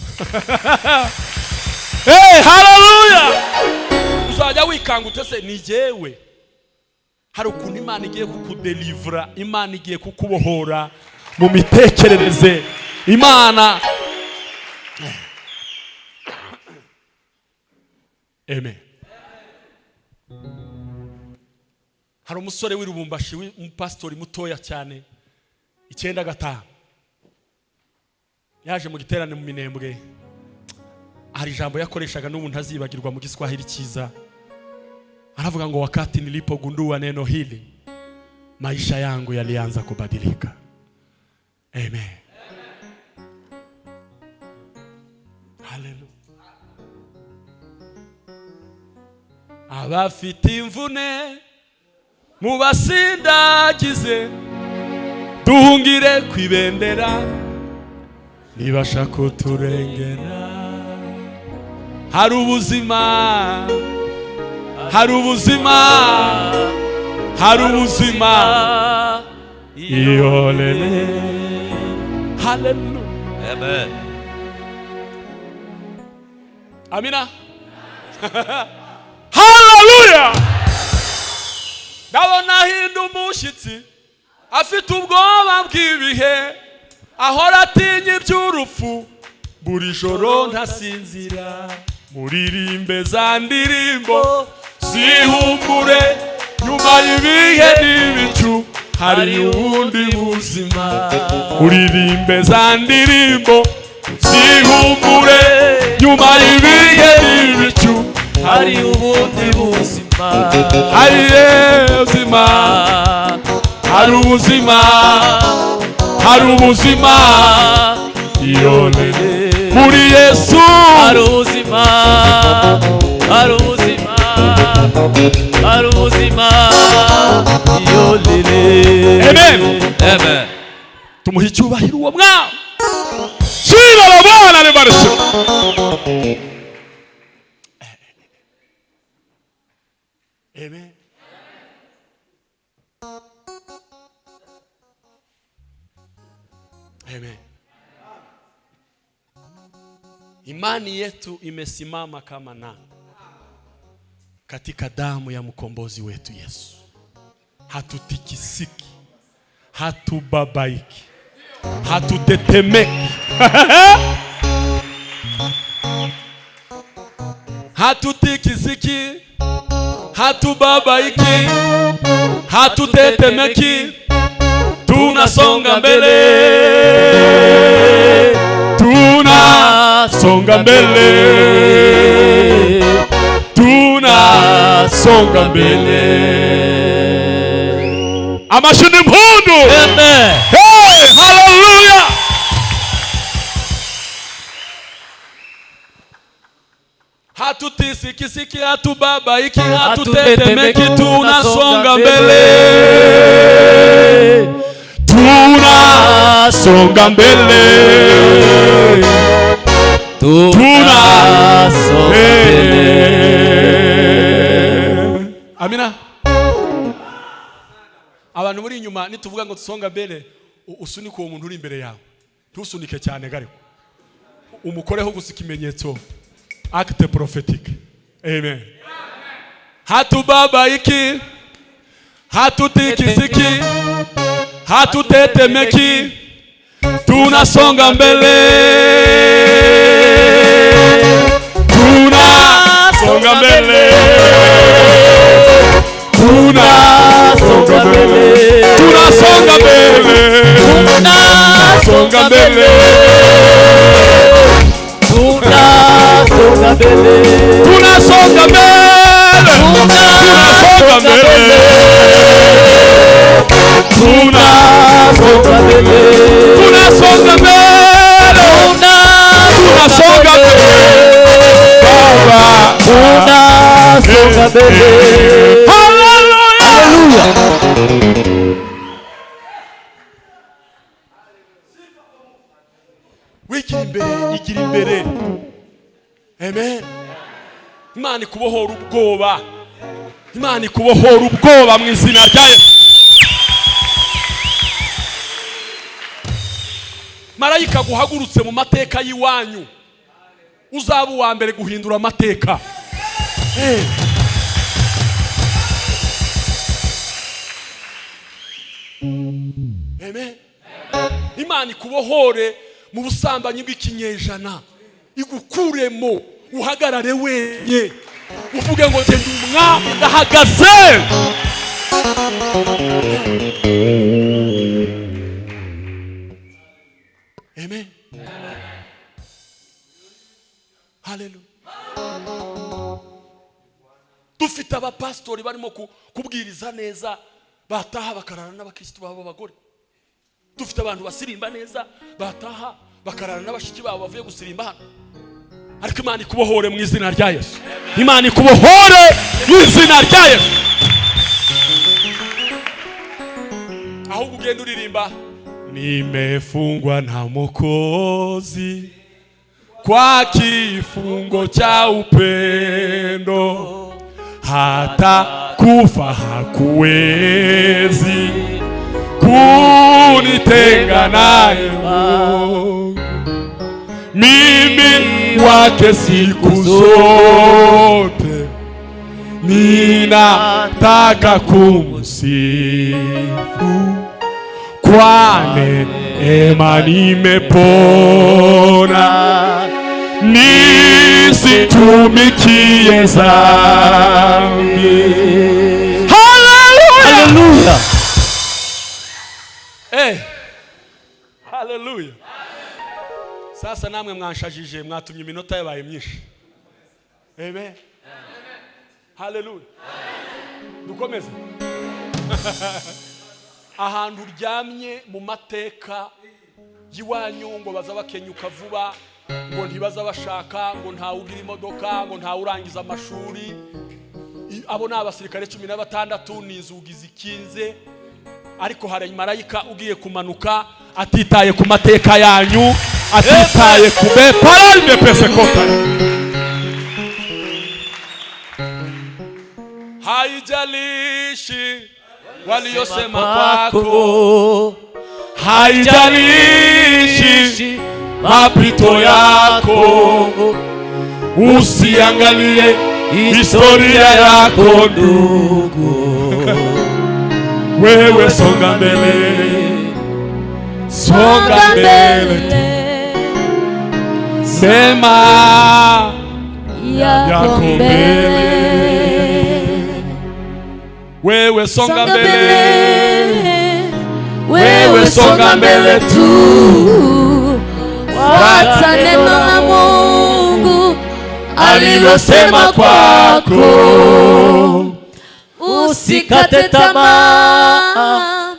Hey, haleluya. Uzajya wikanga utese ni jyewe. Hari ukuntu Imana igiye kukudelivra, Imana igiye kukubohora mu mitekerereze. Imana. Amen. Hari umusore w'irubumbashi w'umupasitori mutoya cyane, 95, yaje mu giterane mu Minembwe. Hari ijambo yakoreshaga n'ubu ntazibagirwa mu Giswahili cyiza. Aravuga ngo wakati nilipogundua neno hili maisha yangu yalianza kubadilika. Amen. Haleluya. Abafite imvune mubasindagize, duhungire kwibendera, nibasha kuturengera. Hari ubuzima, hari ubuzima, hari ubuzima iyolele. Haleluya. Amen. Amina. Haleluya. Ndabona ahinda umushyitsi, afite ubwoba bw'ibihe, ahora atinya iby'urupfu, buri joro ntasinzira. Muririmbe za ndirimbo zihumure, nyuma y'ibihe n'ibicu hari ubundi buzima. Muririmbe za ndirimbo zihumure, nyuma y'ibihe n'ibicu hari ubundi buzima. Hari ubuzima, hari ubuzima, hari ubuzima iyolele muri Yesu. Hari ubuzima, hari ubuzima, hari ubuzima, Yolele. Amen. Amen. Tumuhe icyubahiro uwo mwami. Jina la Bwana libarikiwe. Amen. Amen. Imani yetu imesimama kama nanga katika damu ya mkombozi wetu Yesu. Hatutikisiki, hatubabaiki, hatutetemeki. Hatutikisiki, hatubabaiki, hatutetemeki, tunasonga mbele, tunasonga mbele, tunasonga mbele. Amashini mpundu. Amen. Hey, haleluya. Hatutisikisiki, hatubabaiki, hatutetemeki, tunasonga mbele, tunasonga mbele, Tunasonga mbele. Amina. Abantu muri inyuma nituvuga ngo tusonga mbele, usunike uwo muntu uri imbere yawe, ntusunike cyane gariko umukoreho gusa ikimenyetso, acte prophétique. Amen. Hatubabaiki, hatutikisiki, hatutetemeki, tunasonga mbele, tunasonga mbele, tunasonga mbele, tunasonga mbele, tunasonga mbele, Tunasonga mbele. Tunasonga mbele, tunasonga mbele, Tunasonga mbele. Tunasonga mbele, tunasonga mbele, Baba, Tunasonga mbele. Haleluya. Haleluya. Wigira imbere, igira imbere. Amen. Imana ikubohora ubwoba, Imana ikubohora ubwoba mu izina rya Yesu. Marayika guhagurutse mu mateka y'iwanyu, uzaba uwa mbere guhindura amateka. Amen. Imana ikubohore mu busambanyi bw'ikinyejana, igukuremo, uhagarare wenye, uvuge ngo njye ndi umwami, ndahagaze. Amen. Haleluya. Dufite abapasitori barimo kubwiriza neza, bataha bakarara n'abakristo babo b'abagore. Dufite abantu basirimba neza, bataha bakarara n'abashiki babo bavuye gusirimba hano. Ariko Imana ikubohore mu izina rya Yesu. Imana ikubohore mu izina rya Yesu. Ahubwo ugenda uririmba, nimefungwa na Mwokozi kwa kifungo cha upendo, hata kufa hakuwezi kunitenga naye Mungu. Mimi wake siku zote, ninataka kumsifu, kwa neema nimepona, nisitumikie dhambi. Haleluya. Haleluya. Eh. Haleluya. Sasa namwe mwanshajije, mwatumye iminota yabaye myinshi. Amen. Haleluya. Dukomeze. Ahantu uryamye mu mateka y'iwanyu ngo baza bakenyuka vuba, ngo ntibaza bashaka, ngo ntawe ugira imodoka, ngo ntawe urangiza amashuri. Abo ni abasirikare 16, ni inzugi zikinze, ariko hari marayika ugiye kumanuka atitaye ku mateka yanyu, atitaye ku beparalde pesekota. Haijalishi waliyosema kwako, haijalishi mapito yako, usiangalie historia yako ndugu, wewe songa mbele, songa mbele, sema yako mbele, wewe songa mbele, wewe songa mbele tu, fuata neno la Mungu alilosema kwako, usikate tamaa,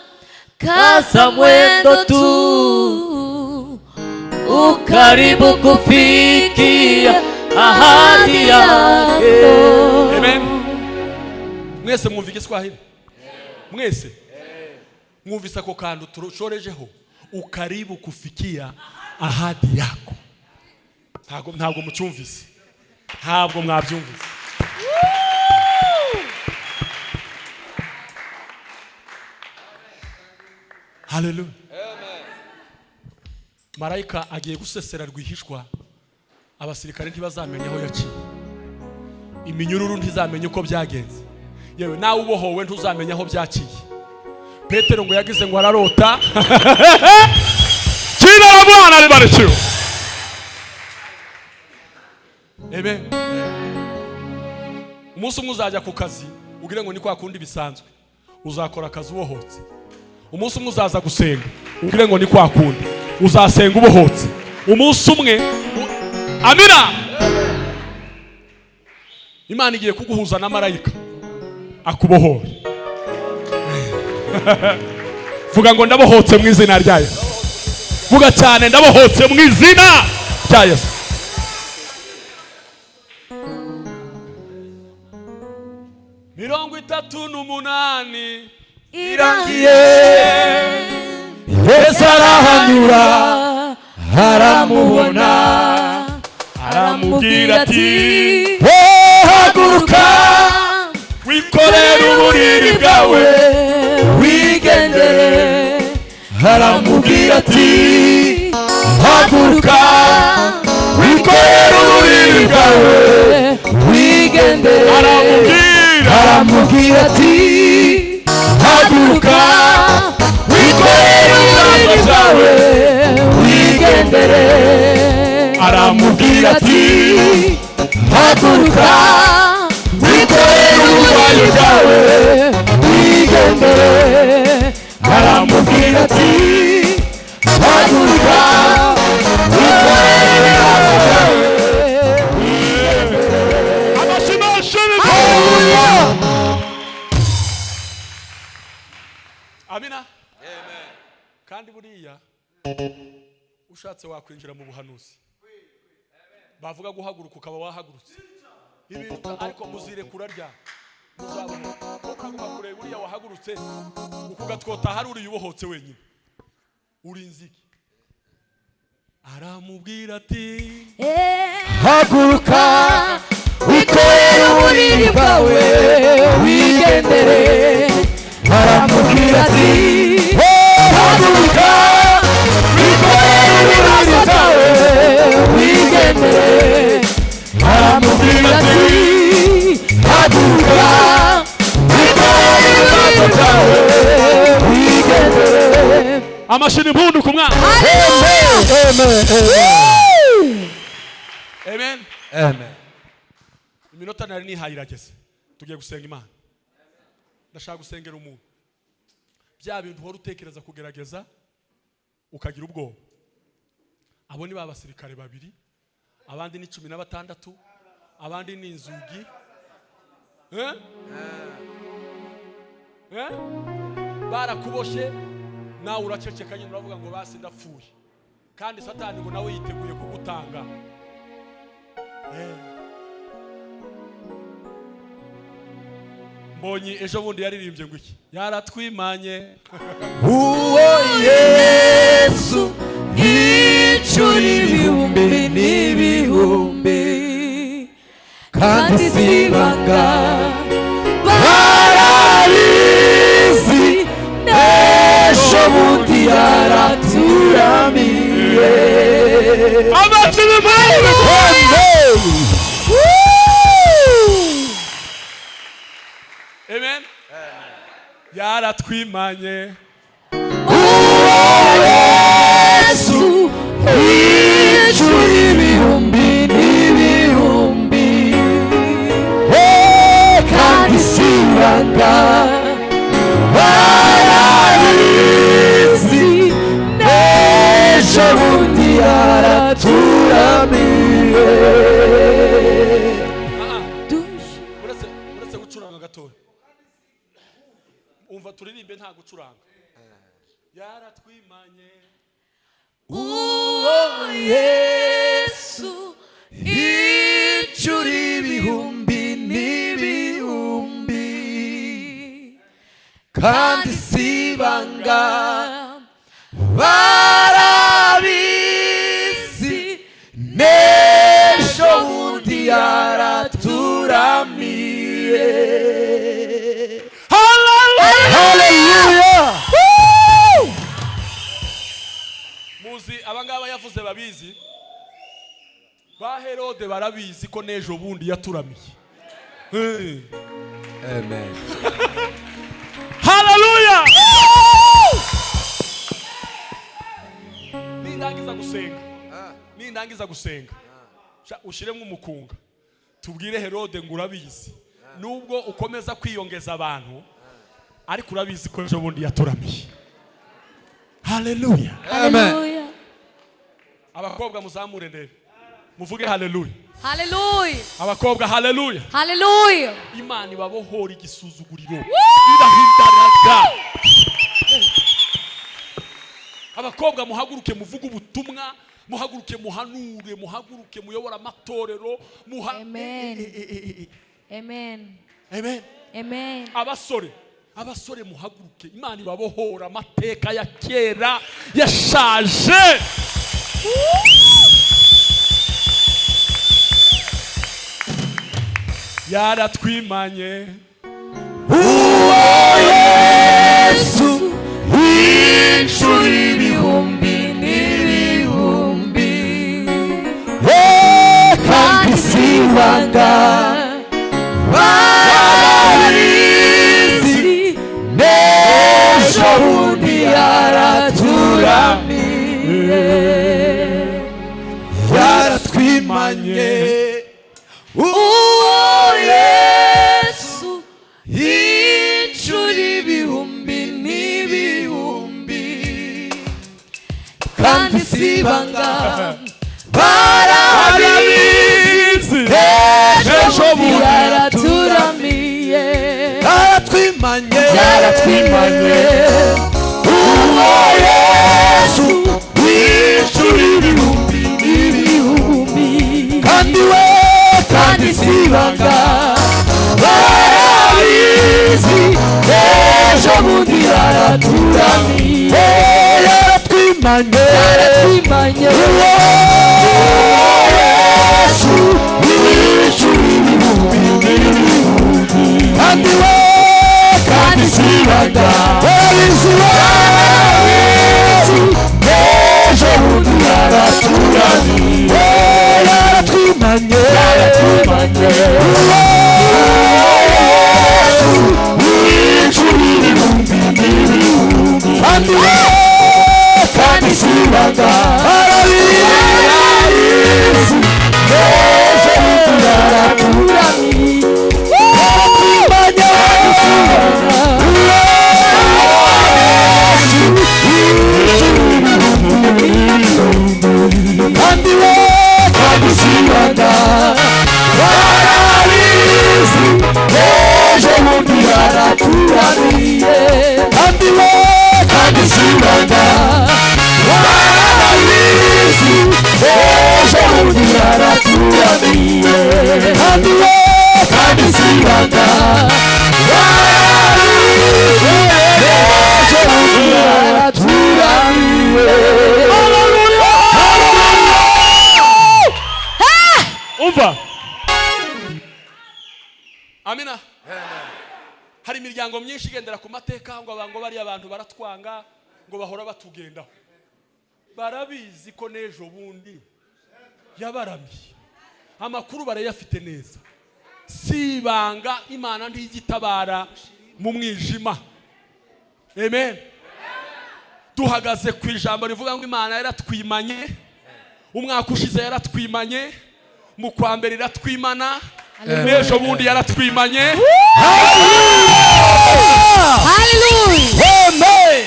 kaza mwendo tu, ukaribu kufikia ahadi yake. Amen. Mwese mwumva Igiswahili? Mwese mwumvise ako kantu turushorejeho, ukaribu kufikia ahadi yako. Ntabwo mucyumvise, ntabwo mwabyumvise. Haleluya. Marayika agiye gusesera rwihishwa, abasirikare ntibazamenya aho yaciye, iminyururu ntizamenya uko byagenze, yewe nawe ubohowe ntuzamenya aho byaciye. Petero ngo yagize ngo ararota kina la Bwana libarikiwe. Amen. Umunsi umwe uzajya ku kazi ugire ngo ni kwa kundi bisanzwe, uzakora akazi ubohotse. Umunsi umwe uzaza gusenga ugire ngo ni kwa kundi, uzasenga ubohotse. Umunsi umwe amina, Imana igiye kuguhuza na marayika akubohora. Vuga ngo ndabohotse mu izina rya Yesu. Vuga cyane, ndabohotse mu izina rya Yesu. Mirongo itatu n'umunani irangiye, Yesu arahanyura aramubona, aramubwira ati haguruka wikorere uburiri bwawe wigendere. Aramubwira ati haguruka wikorere uburiri bwawe wigendere. Aramubwira ati haguruka wikorere uburiri bwawe wigendere. Aramubwira ati haguruka wikorere uburiri bwawe wigendere. Aramubwira ati haguruka wikorere uburiri bwawe wigendere. Amina. Amen. Kandi buriya ushatse wakwinjira mu buhanuzi, bavuga guhaguruka ukaba wahagurutse ibintu, ariko muzirekura rya muzabona ukaguma kureba uriya wahagurutse ukugatwota hari uri ubohotse wenyine uri inziki. Aramubwira ati haguruka wikorere uburiri bwawe wigendere. Aramubwira ati haguruka wikorere uburiri bwawe wigendere. Aramubwira ati haguruka wikorere uburiri bwawe wigendere. Amashini impundu ku mwana. Amen. Amen. Amen. Iminota nari nihaye irageze, tugiye gusenga Imana. Ndashaka gusengera umuntu, bya bintu uhora utekereza kugerageza ukagira ubwoba. Abo ni ba basirikare babiri, abandi ni 16, abandi ni inzugi. Barakuboshe nawe uraceceka nyine uravuga ngo basi ndapfuye, kandi Satani ngo nawe yiteguye kugutanga. Mbonyi ejo bundi yaririmbye ngo iki? Yaratwimanye. Uwo Yesu inshuro ibihumbi n'ibihumbi, kandi si ibanga, barabizi, n'ejo bundi yaraturamiye. Amashyi n'impamvu. Amen. Amen. Yaratwimanye. Uwo Yesu inshuro ibihumbi n'ibihumbi, kandi si ibanga, barabizi, n'ejo bundi yaraturamiye. Uretse gucuranga gatoya, umva turirimbe nta gucuranga. Yaratwimanye. Uwo Yesu inshuro ibihumbi n'ibihumbi, kandi si ibanga, barabizi, n'ejo bundi yaraturamiye. Hallelujah! Muzi abangaba yavuze babizi, ba Herode barabizi ko n'ejo bundi yaturamiye. Amen. Haleluya! Nindangiza gusenga, nindangiza gusenga, ushyiremo umukunga, tubwire Herode ngo urabizi, nubwo ukomeza kwiyongeza abantu, ariko urabizi ko ejo bundi yaturamiye. Haleluya! Hallelujah. Abakobwa muzamure ndebe, muvuge haleluya. Hallelujah. Abakobwa, haleluya. Hallelujah. Imana ibabohora igisuzuguriro, irahindaraga. Abakobwa, muhaguruke muvuge ubutumwa, muhaguruke muhanure, muhaguruke muyobore amatorero, muha Amen. Amen. Amen. Amen. Abasore, abasore, muhaguruke, Imana ibabohora amateka ya kera yashaje. Yaratwimanye. Uwo Yesu inshuro ibihumbi n'ibihumbi, kandi si ibanga, barabizi, n'ejo bundi yaraturamiye. Yaratwimanye. Uwo Yesu inshuro ibihumbi n'ibihumbi, kandi si ibanga, barabizi, ejo bundi Yaraturamiye. Yaratwimanye. Yaratwimanye. Uwo Yesu inshuro ibihumbi n'ibihumbi, kandi we, kandi si ibanga, barabizi, ejo bundi yaraturamiye. Yaratwimanye. Yaratwimanye. Uwo Yesu inshuro ibihumbi n'ibihumbi, kandi we, kandi si ibanga, barabizi, barabizi, ejo bundi yaraturamiye. Yaratwimanye. Yaratwimanye. Uwo Yesu inshuro ibihumbi n'ibihumbi, kandi we, kandi si ibanga, barabizi. Umva, amina. Hari imiryango myinshi igendera ku mateka, ngo ngo bariya abantu baratwanga, ngo bahora batugendaho. Barabizi ko n'ejo bundi yabaramiye, amakuru barayafite neza. Si ibanga, Imana ntigitabara mu mwijima. Amen. Duhagaze ku ijambo rivuga ngo Imana yaratwimanye umwaka ushize, yaratwimanye mu kwa mbere, iratwimana n'ejo bundi yaratwimanye. Hallelujah. Amen.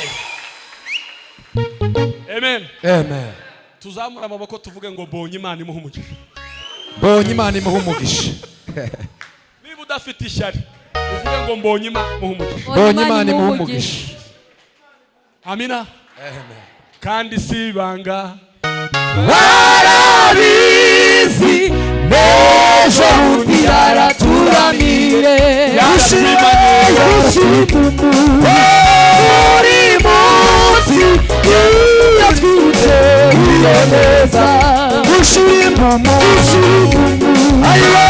Amen. Amen. Tuzamure amaboko tuvuge ngo mbonye Imana imuha umugisha. Mbonye Imana imuha umugisha. Niba udafite ishyari, uvuge ngo mbonye Imana imuha umugisha. Mbonye Imana imuha umugisha. Amina. Kandi si ibanga. Barabizi n'ejo bundi Yaraturamire. Buri munsi iyo twibutse iyo neza, dushima umunsi ayiwe.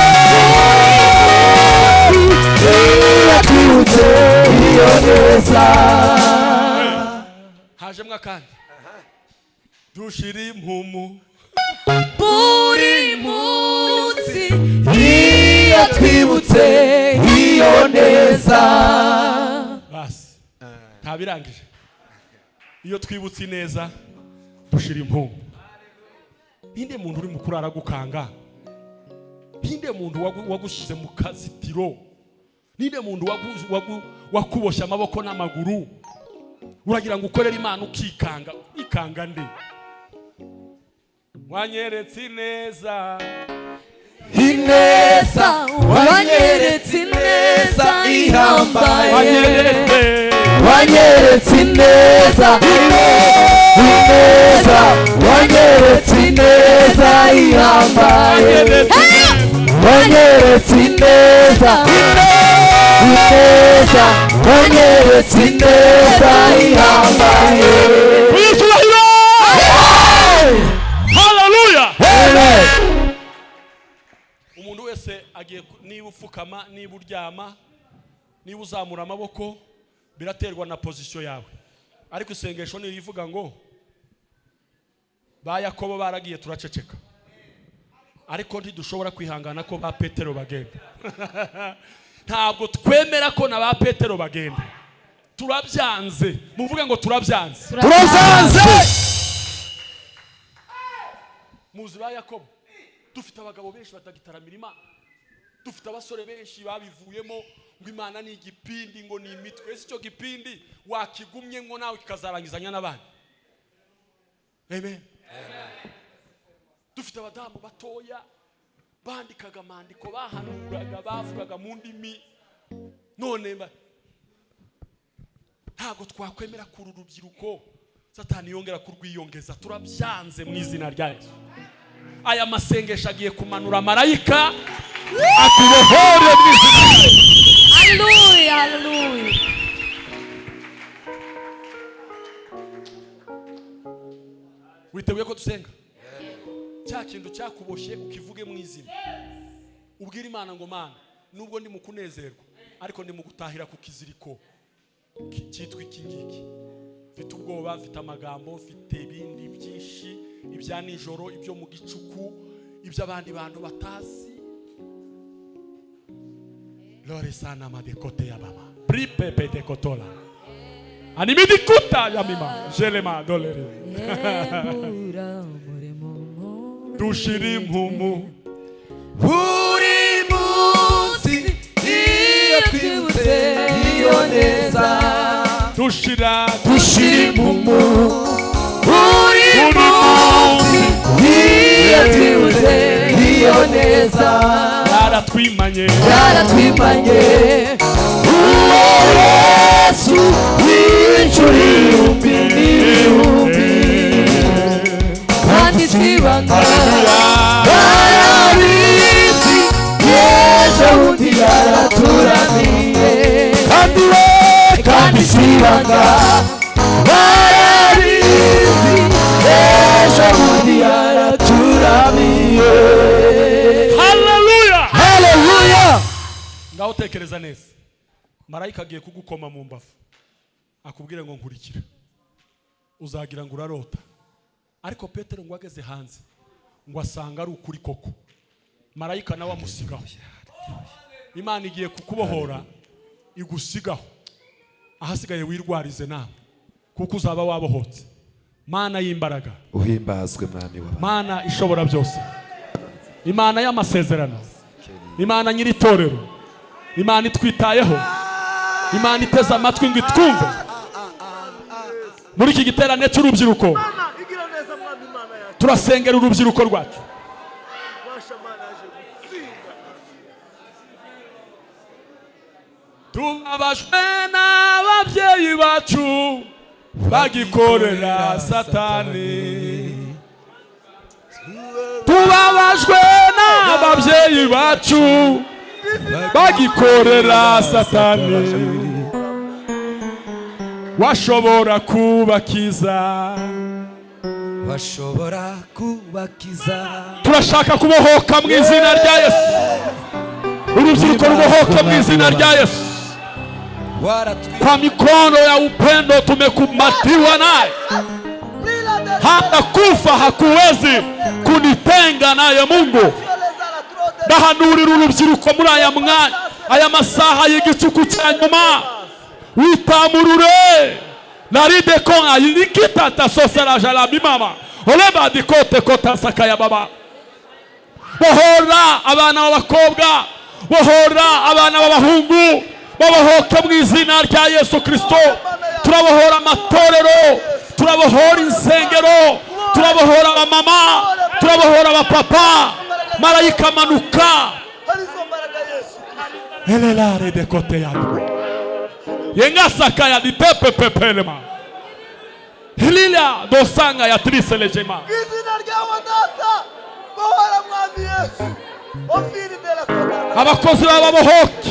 Iyo twibutse iyo neza. Hajemwo akandi, dushira impumu. Buri munsi iyo twibutse iyo neza. Basi, ntabirangije. Iyo twibutse ineza dushira impumu. Ninde muntu uri mu kurara gukanga? Ninde muntu wagushyize mu kazitiro? Ninde muntu wakuboshye amaboko n'amaguru? Uragira ngo ukorere Imana ukikanga? Ikanga nde? Wanyeretse ineza. Ineza. Wanyeretse ineza ihambaye. Wanyeretse. Wanyeretse ineza, ineza, wanyeretse ineza ihambaye. Wanyeretse ineza, ineza, wanyeretse ineza ihambaye. Icyubahiro, haleluya! Amen. Umuntu wese agiye niba upfukama, niba uryama, niba uzamura amaboko, biraterwa na position yawe. Ariko isengesho nirivuga ngo ba Yakobo baragiye turaceceka, ariko ntidushobora kwihangana ko ba Petero bagenda. Ntabwo twemera ko na ba Petero bagenda. Turabyanze. Muvuge ngo turabyanze. Turazanze. Muzi ba Yakobo? Dufite abagabo benshi batagitaramira Imana, dufite abasore benshi babivuyemo, ngo Imana ni igipindi, ngo ni imitwe. Ese icyo gipindi wakigumye ngo nawe kikazarangizanya n'abandi? Amen. Dufite abadamu batoya bandikaga amandiko, bahanuraga, bavugaga mu ndimi, none ntabwo twakwemera kuri urubyiruko Satani yongera kurwiyongeza. Turabyanze mu izina rya Yesu. Aya masengesho agiye kumanura marayika akubohore mu izina rya Yesu. Hallelujah. Hallelujah. Witeguye ko dusenga? Cya kintu cyakuboshye ukivuge mu izina, ubwire Imana ngo Mana, nubwo ndi mu kunezerwa, ariko ndi mu gutahira ku kiziriko cyitwa iki ngiki. Mfite ubwoba, mfite amagambo, mfite ibindi byinshi, ibya nijoro, ibyo mu gicuku, iby'abandi bantu batazi. Lore sana madekote ya baba pripepe de kotola animidikuta ya mima jelema dolere. Yembura umurimo mu- Dushira impumu. Buri munsi iyo twibutse iyo neza. Dushira. Dushira impumu buri munsi iyo twibutse iyo neza. Yaratwimanye. Yaratwimanye uwo Yesu w'inshuro ibihumbi n'ibihumbi. Kandi sibanga. Barabizi ejo bundi yaraturamiye. Kandi we, kandi sibanga, barabizi ejo bundi yaraturamiye. Ngaho tekereza neza, marayika agiye kugukoma mu mbavu akubwire ngo nkurikira, uzagira ngo urarota. Ariko Petero ngo ageze hanze ngo asanga ari ukuri koko, marayika nawe amusigaho. Imana igiye kukubohora igusigaho, ahasigaye wirwarize nawe kuko uzaba wabohotse. Mana y'imbaraga, Uhimbazwe, Mwami w'abantu. Mana ishobora byose, Imana y'amasezerano, Imana nyir'itorero, Imana itwitayeho, Imana iteze amatwi ngo itwumve muri iki giterane cy'urubyiruko, Mana igira neza, Mwami Imana yacu. Turasengera urubyiruko rwacu. Basha Mana yaje gutsinda. Tubabajwe n'ababyeyi bacu bagikorera Satani. Tubabajwe n'ababyeyi bacu bagikorera Satani washobora kubakiza. Bashobora kubakiza. Turashaka kubohoka mu izina rya Yesu. Urubyiruko rubohoke mu izina rya Yesu. Waratwi Kwa mikono ya upendo tumekumbatiwa naye, hata kufa hakuwezi kunitenga naye Mungu. Ndahanurira urubyiruko muri aya mwanya, aya masaha y'igicuku cya nyuma, witamurure narideko ayirikitata soserajalamimama olebadikote kotasakaya baba. Bohora abana b'abakobwa, bohora abana b'abahungu, babohoke mu izina rya Yesu Kirisito. Turabohora amatorero, turabohora insengero, turabohora abamama, turabohora abapapa. Marayika amanuka. Hari izo mbaraga, Yesu. Elelare de kote yabo yengasaka ya ditepepepelema hilila dosanga ya triselejema. Mu izina ryawe Data, bohora, Mwami Yesu, ofiri dela kotana. Abakozi bababohoke,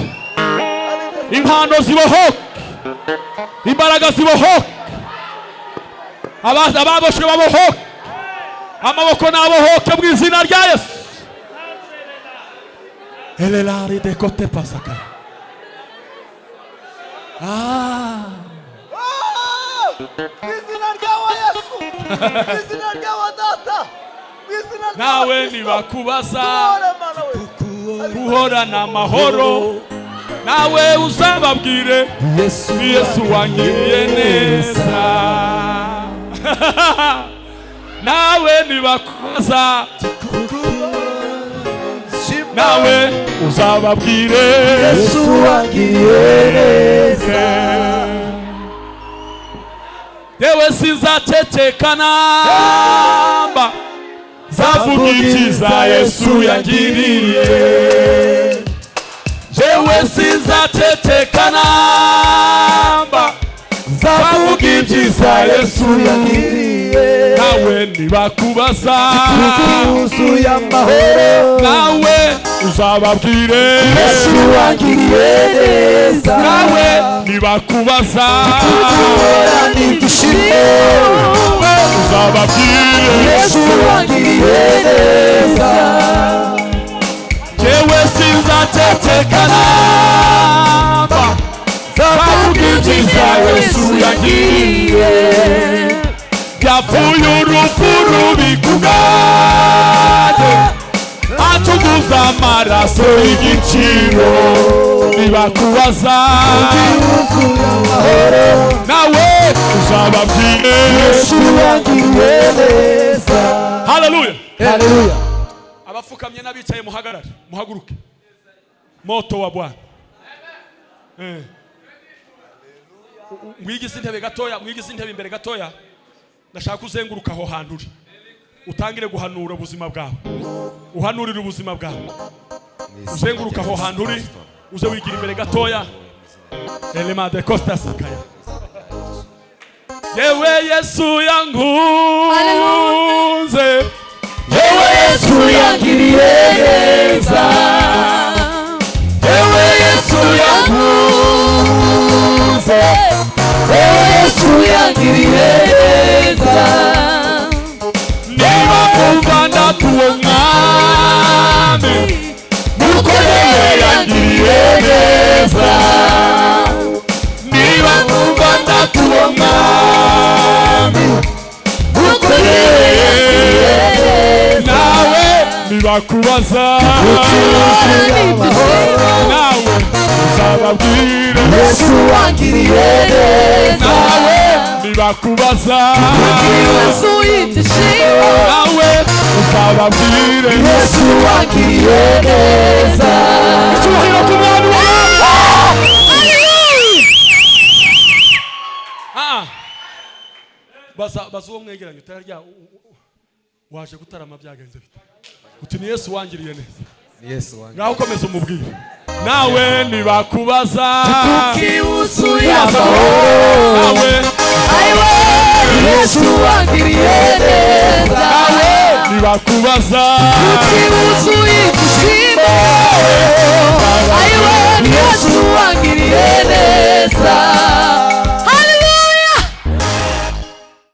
impano zibohoke, imbaraga zibohoke, ababoshwe babohoke, amaboko nabohoke mu izina rya Yesu. Elelare de kote pasaka. Ah. Mu izina ryawe Yesu, mu izina ryawe Data, mu izina ryawe Nawe Kristo. nibakubaza Bohora, Mana we. guhorana amahoro, nawe uzababwire Yesu. Ni Yesu wangiriye neza. Nawe nibakubaza, nawe uzababwire Yesu wangiriye neza. Yewe, sinzaceceka namba, zavuga ibyiza Yesu yangiriye. Jewe sinzaceceka namba, zavuga ibyiza Yesu yangiriye. Nawe nibakubaza, Wuzuye amahoro. Nawe uzababwire Yesu wangiriye neza. Nawe nibakubaza, Guhorana ibyishimo. Uzababwire Yesu wangiriye neza. Jewe sinzaceceka namba, zavuga ibyiza Yesu yangiriye. Yapfuye urupfu rubi ku bwanjye, atuguza amaraso y'igiciro. Nibakubaza, nawe uzababwire Yesu wangiriye neza. Haleluya. Haleluya. Abapfukamye n'abicaye muhagarare, muhaguruke. Moto wa Bwana. Mwigize intebe gatoya, mwigize intebe imbere gatoya. Ndashaka uzenguruka aho hantu uri, utangire guhanura ubuzima bwawe, uhanurire ubuzima bwawe. Uzenguruka aho hantu uri, uze wigira imbere gatoya. Elema de costa sakaya. Yewe, Yesu yankunze. Yewe, Yesu yangiriye neza. Yewe, Yesu yankunze. Yewe, Yesu yangiriye neza. Niba kumva ndatuwo Mwami, nuko yewe yangiriye neza. neza. Niba nkumva ndatuwo mwami, ukuri yangiriye neza. Nawe nibakubaza, nawe uzababwire. Yesu wangiriye neza. Nawe nibakubaza, Yuzuye ibyishimo. Nawe uzababwire. Yesu wangiriye neza. Icyubahiro ku mwami w'abami. Ah, baza baza uwo mwegeranye utararya waje gutarama byagenze bite, uti ni Yesu wangiriye neza. Ni Yesu wanjye. Ngaho ukomeza umubwire. Nawe nibakubaza, Yuzuye amahoro. Nawe Ayiwe Yesu wangiriye neza. Nawe nibakubaza, yuzuye ibyishimo.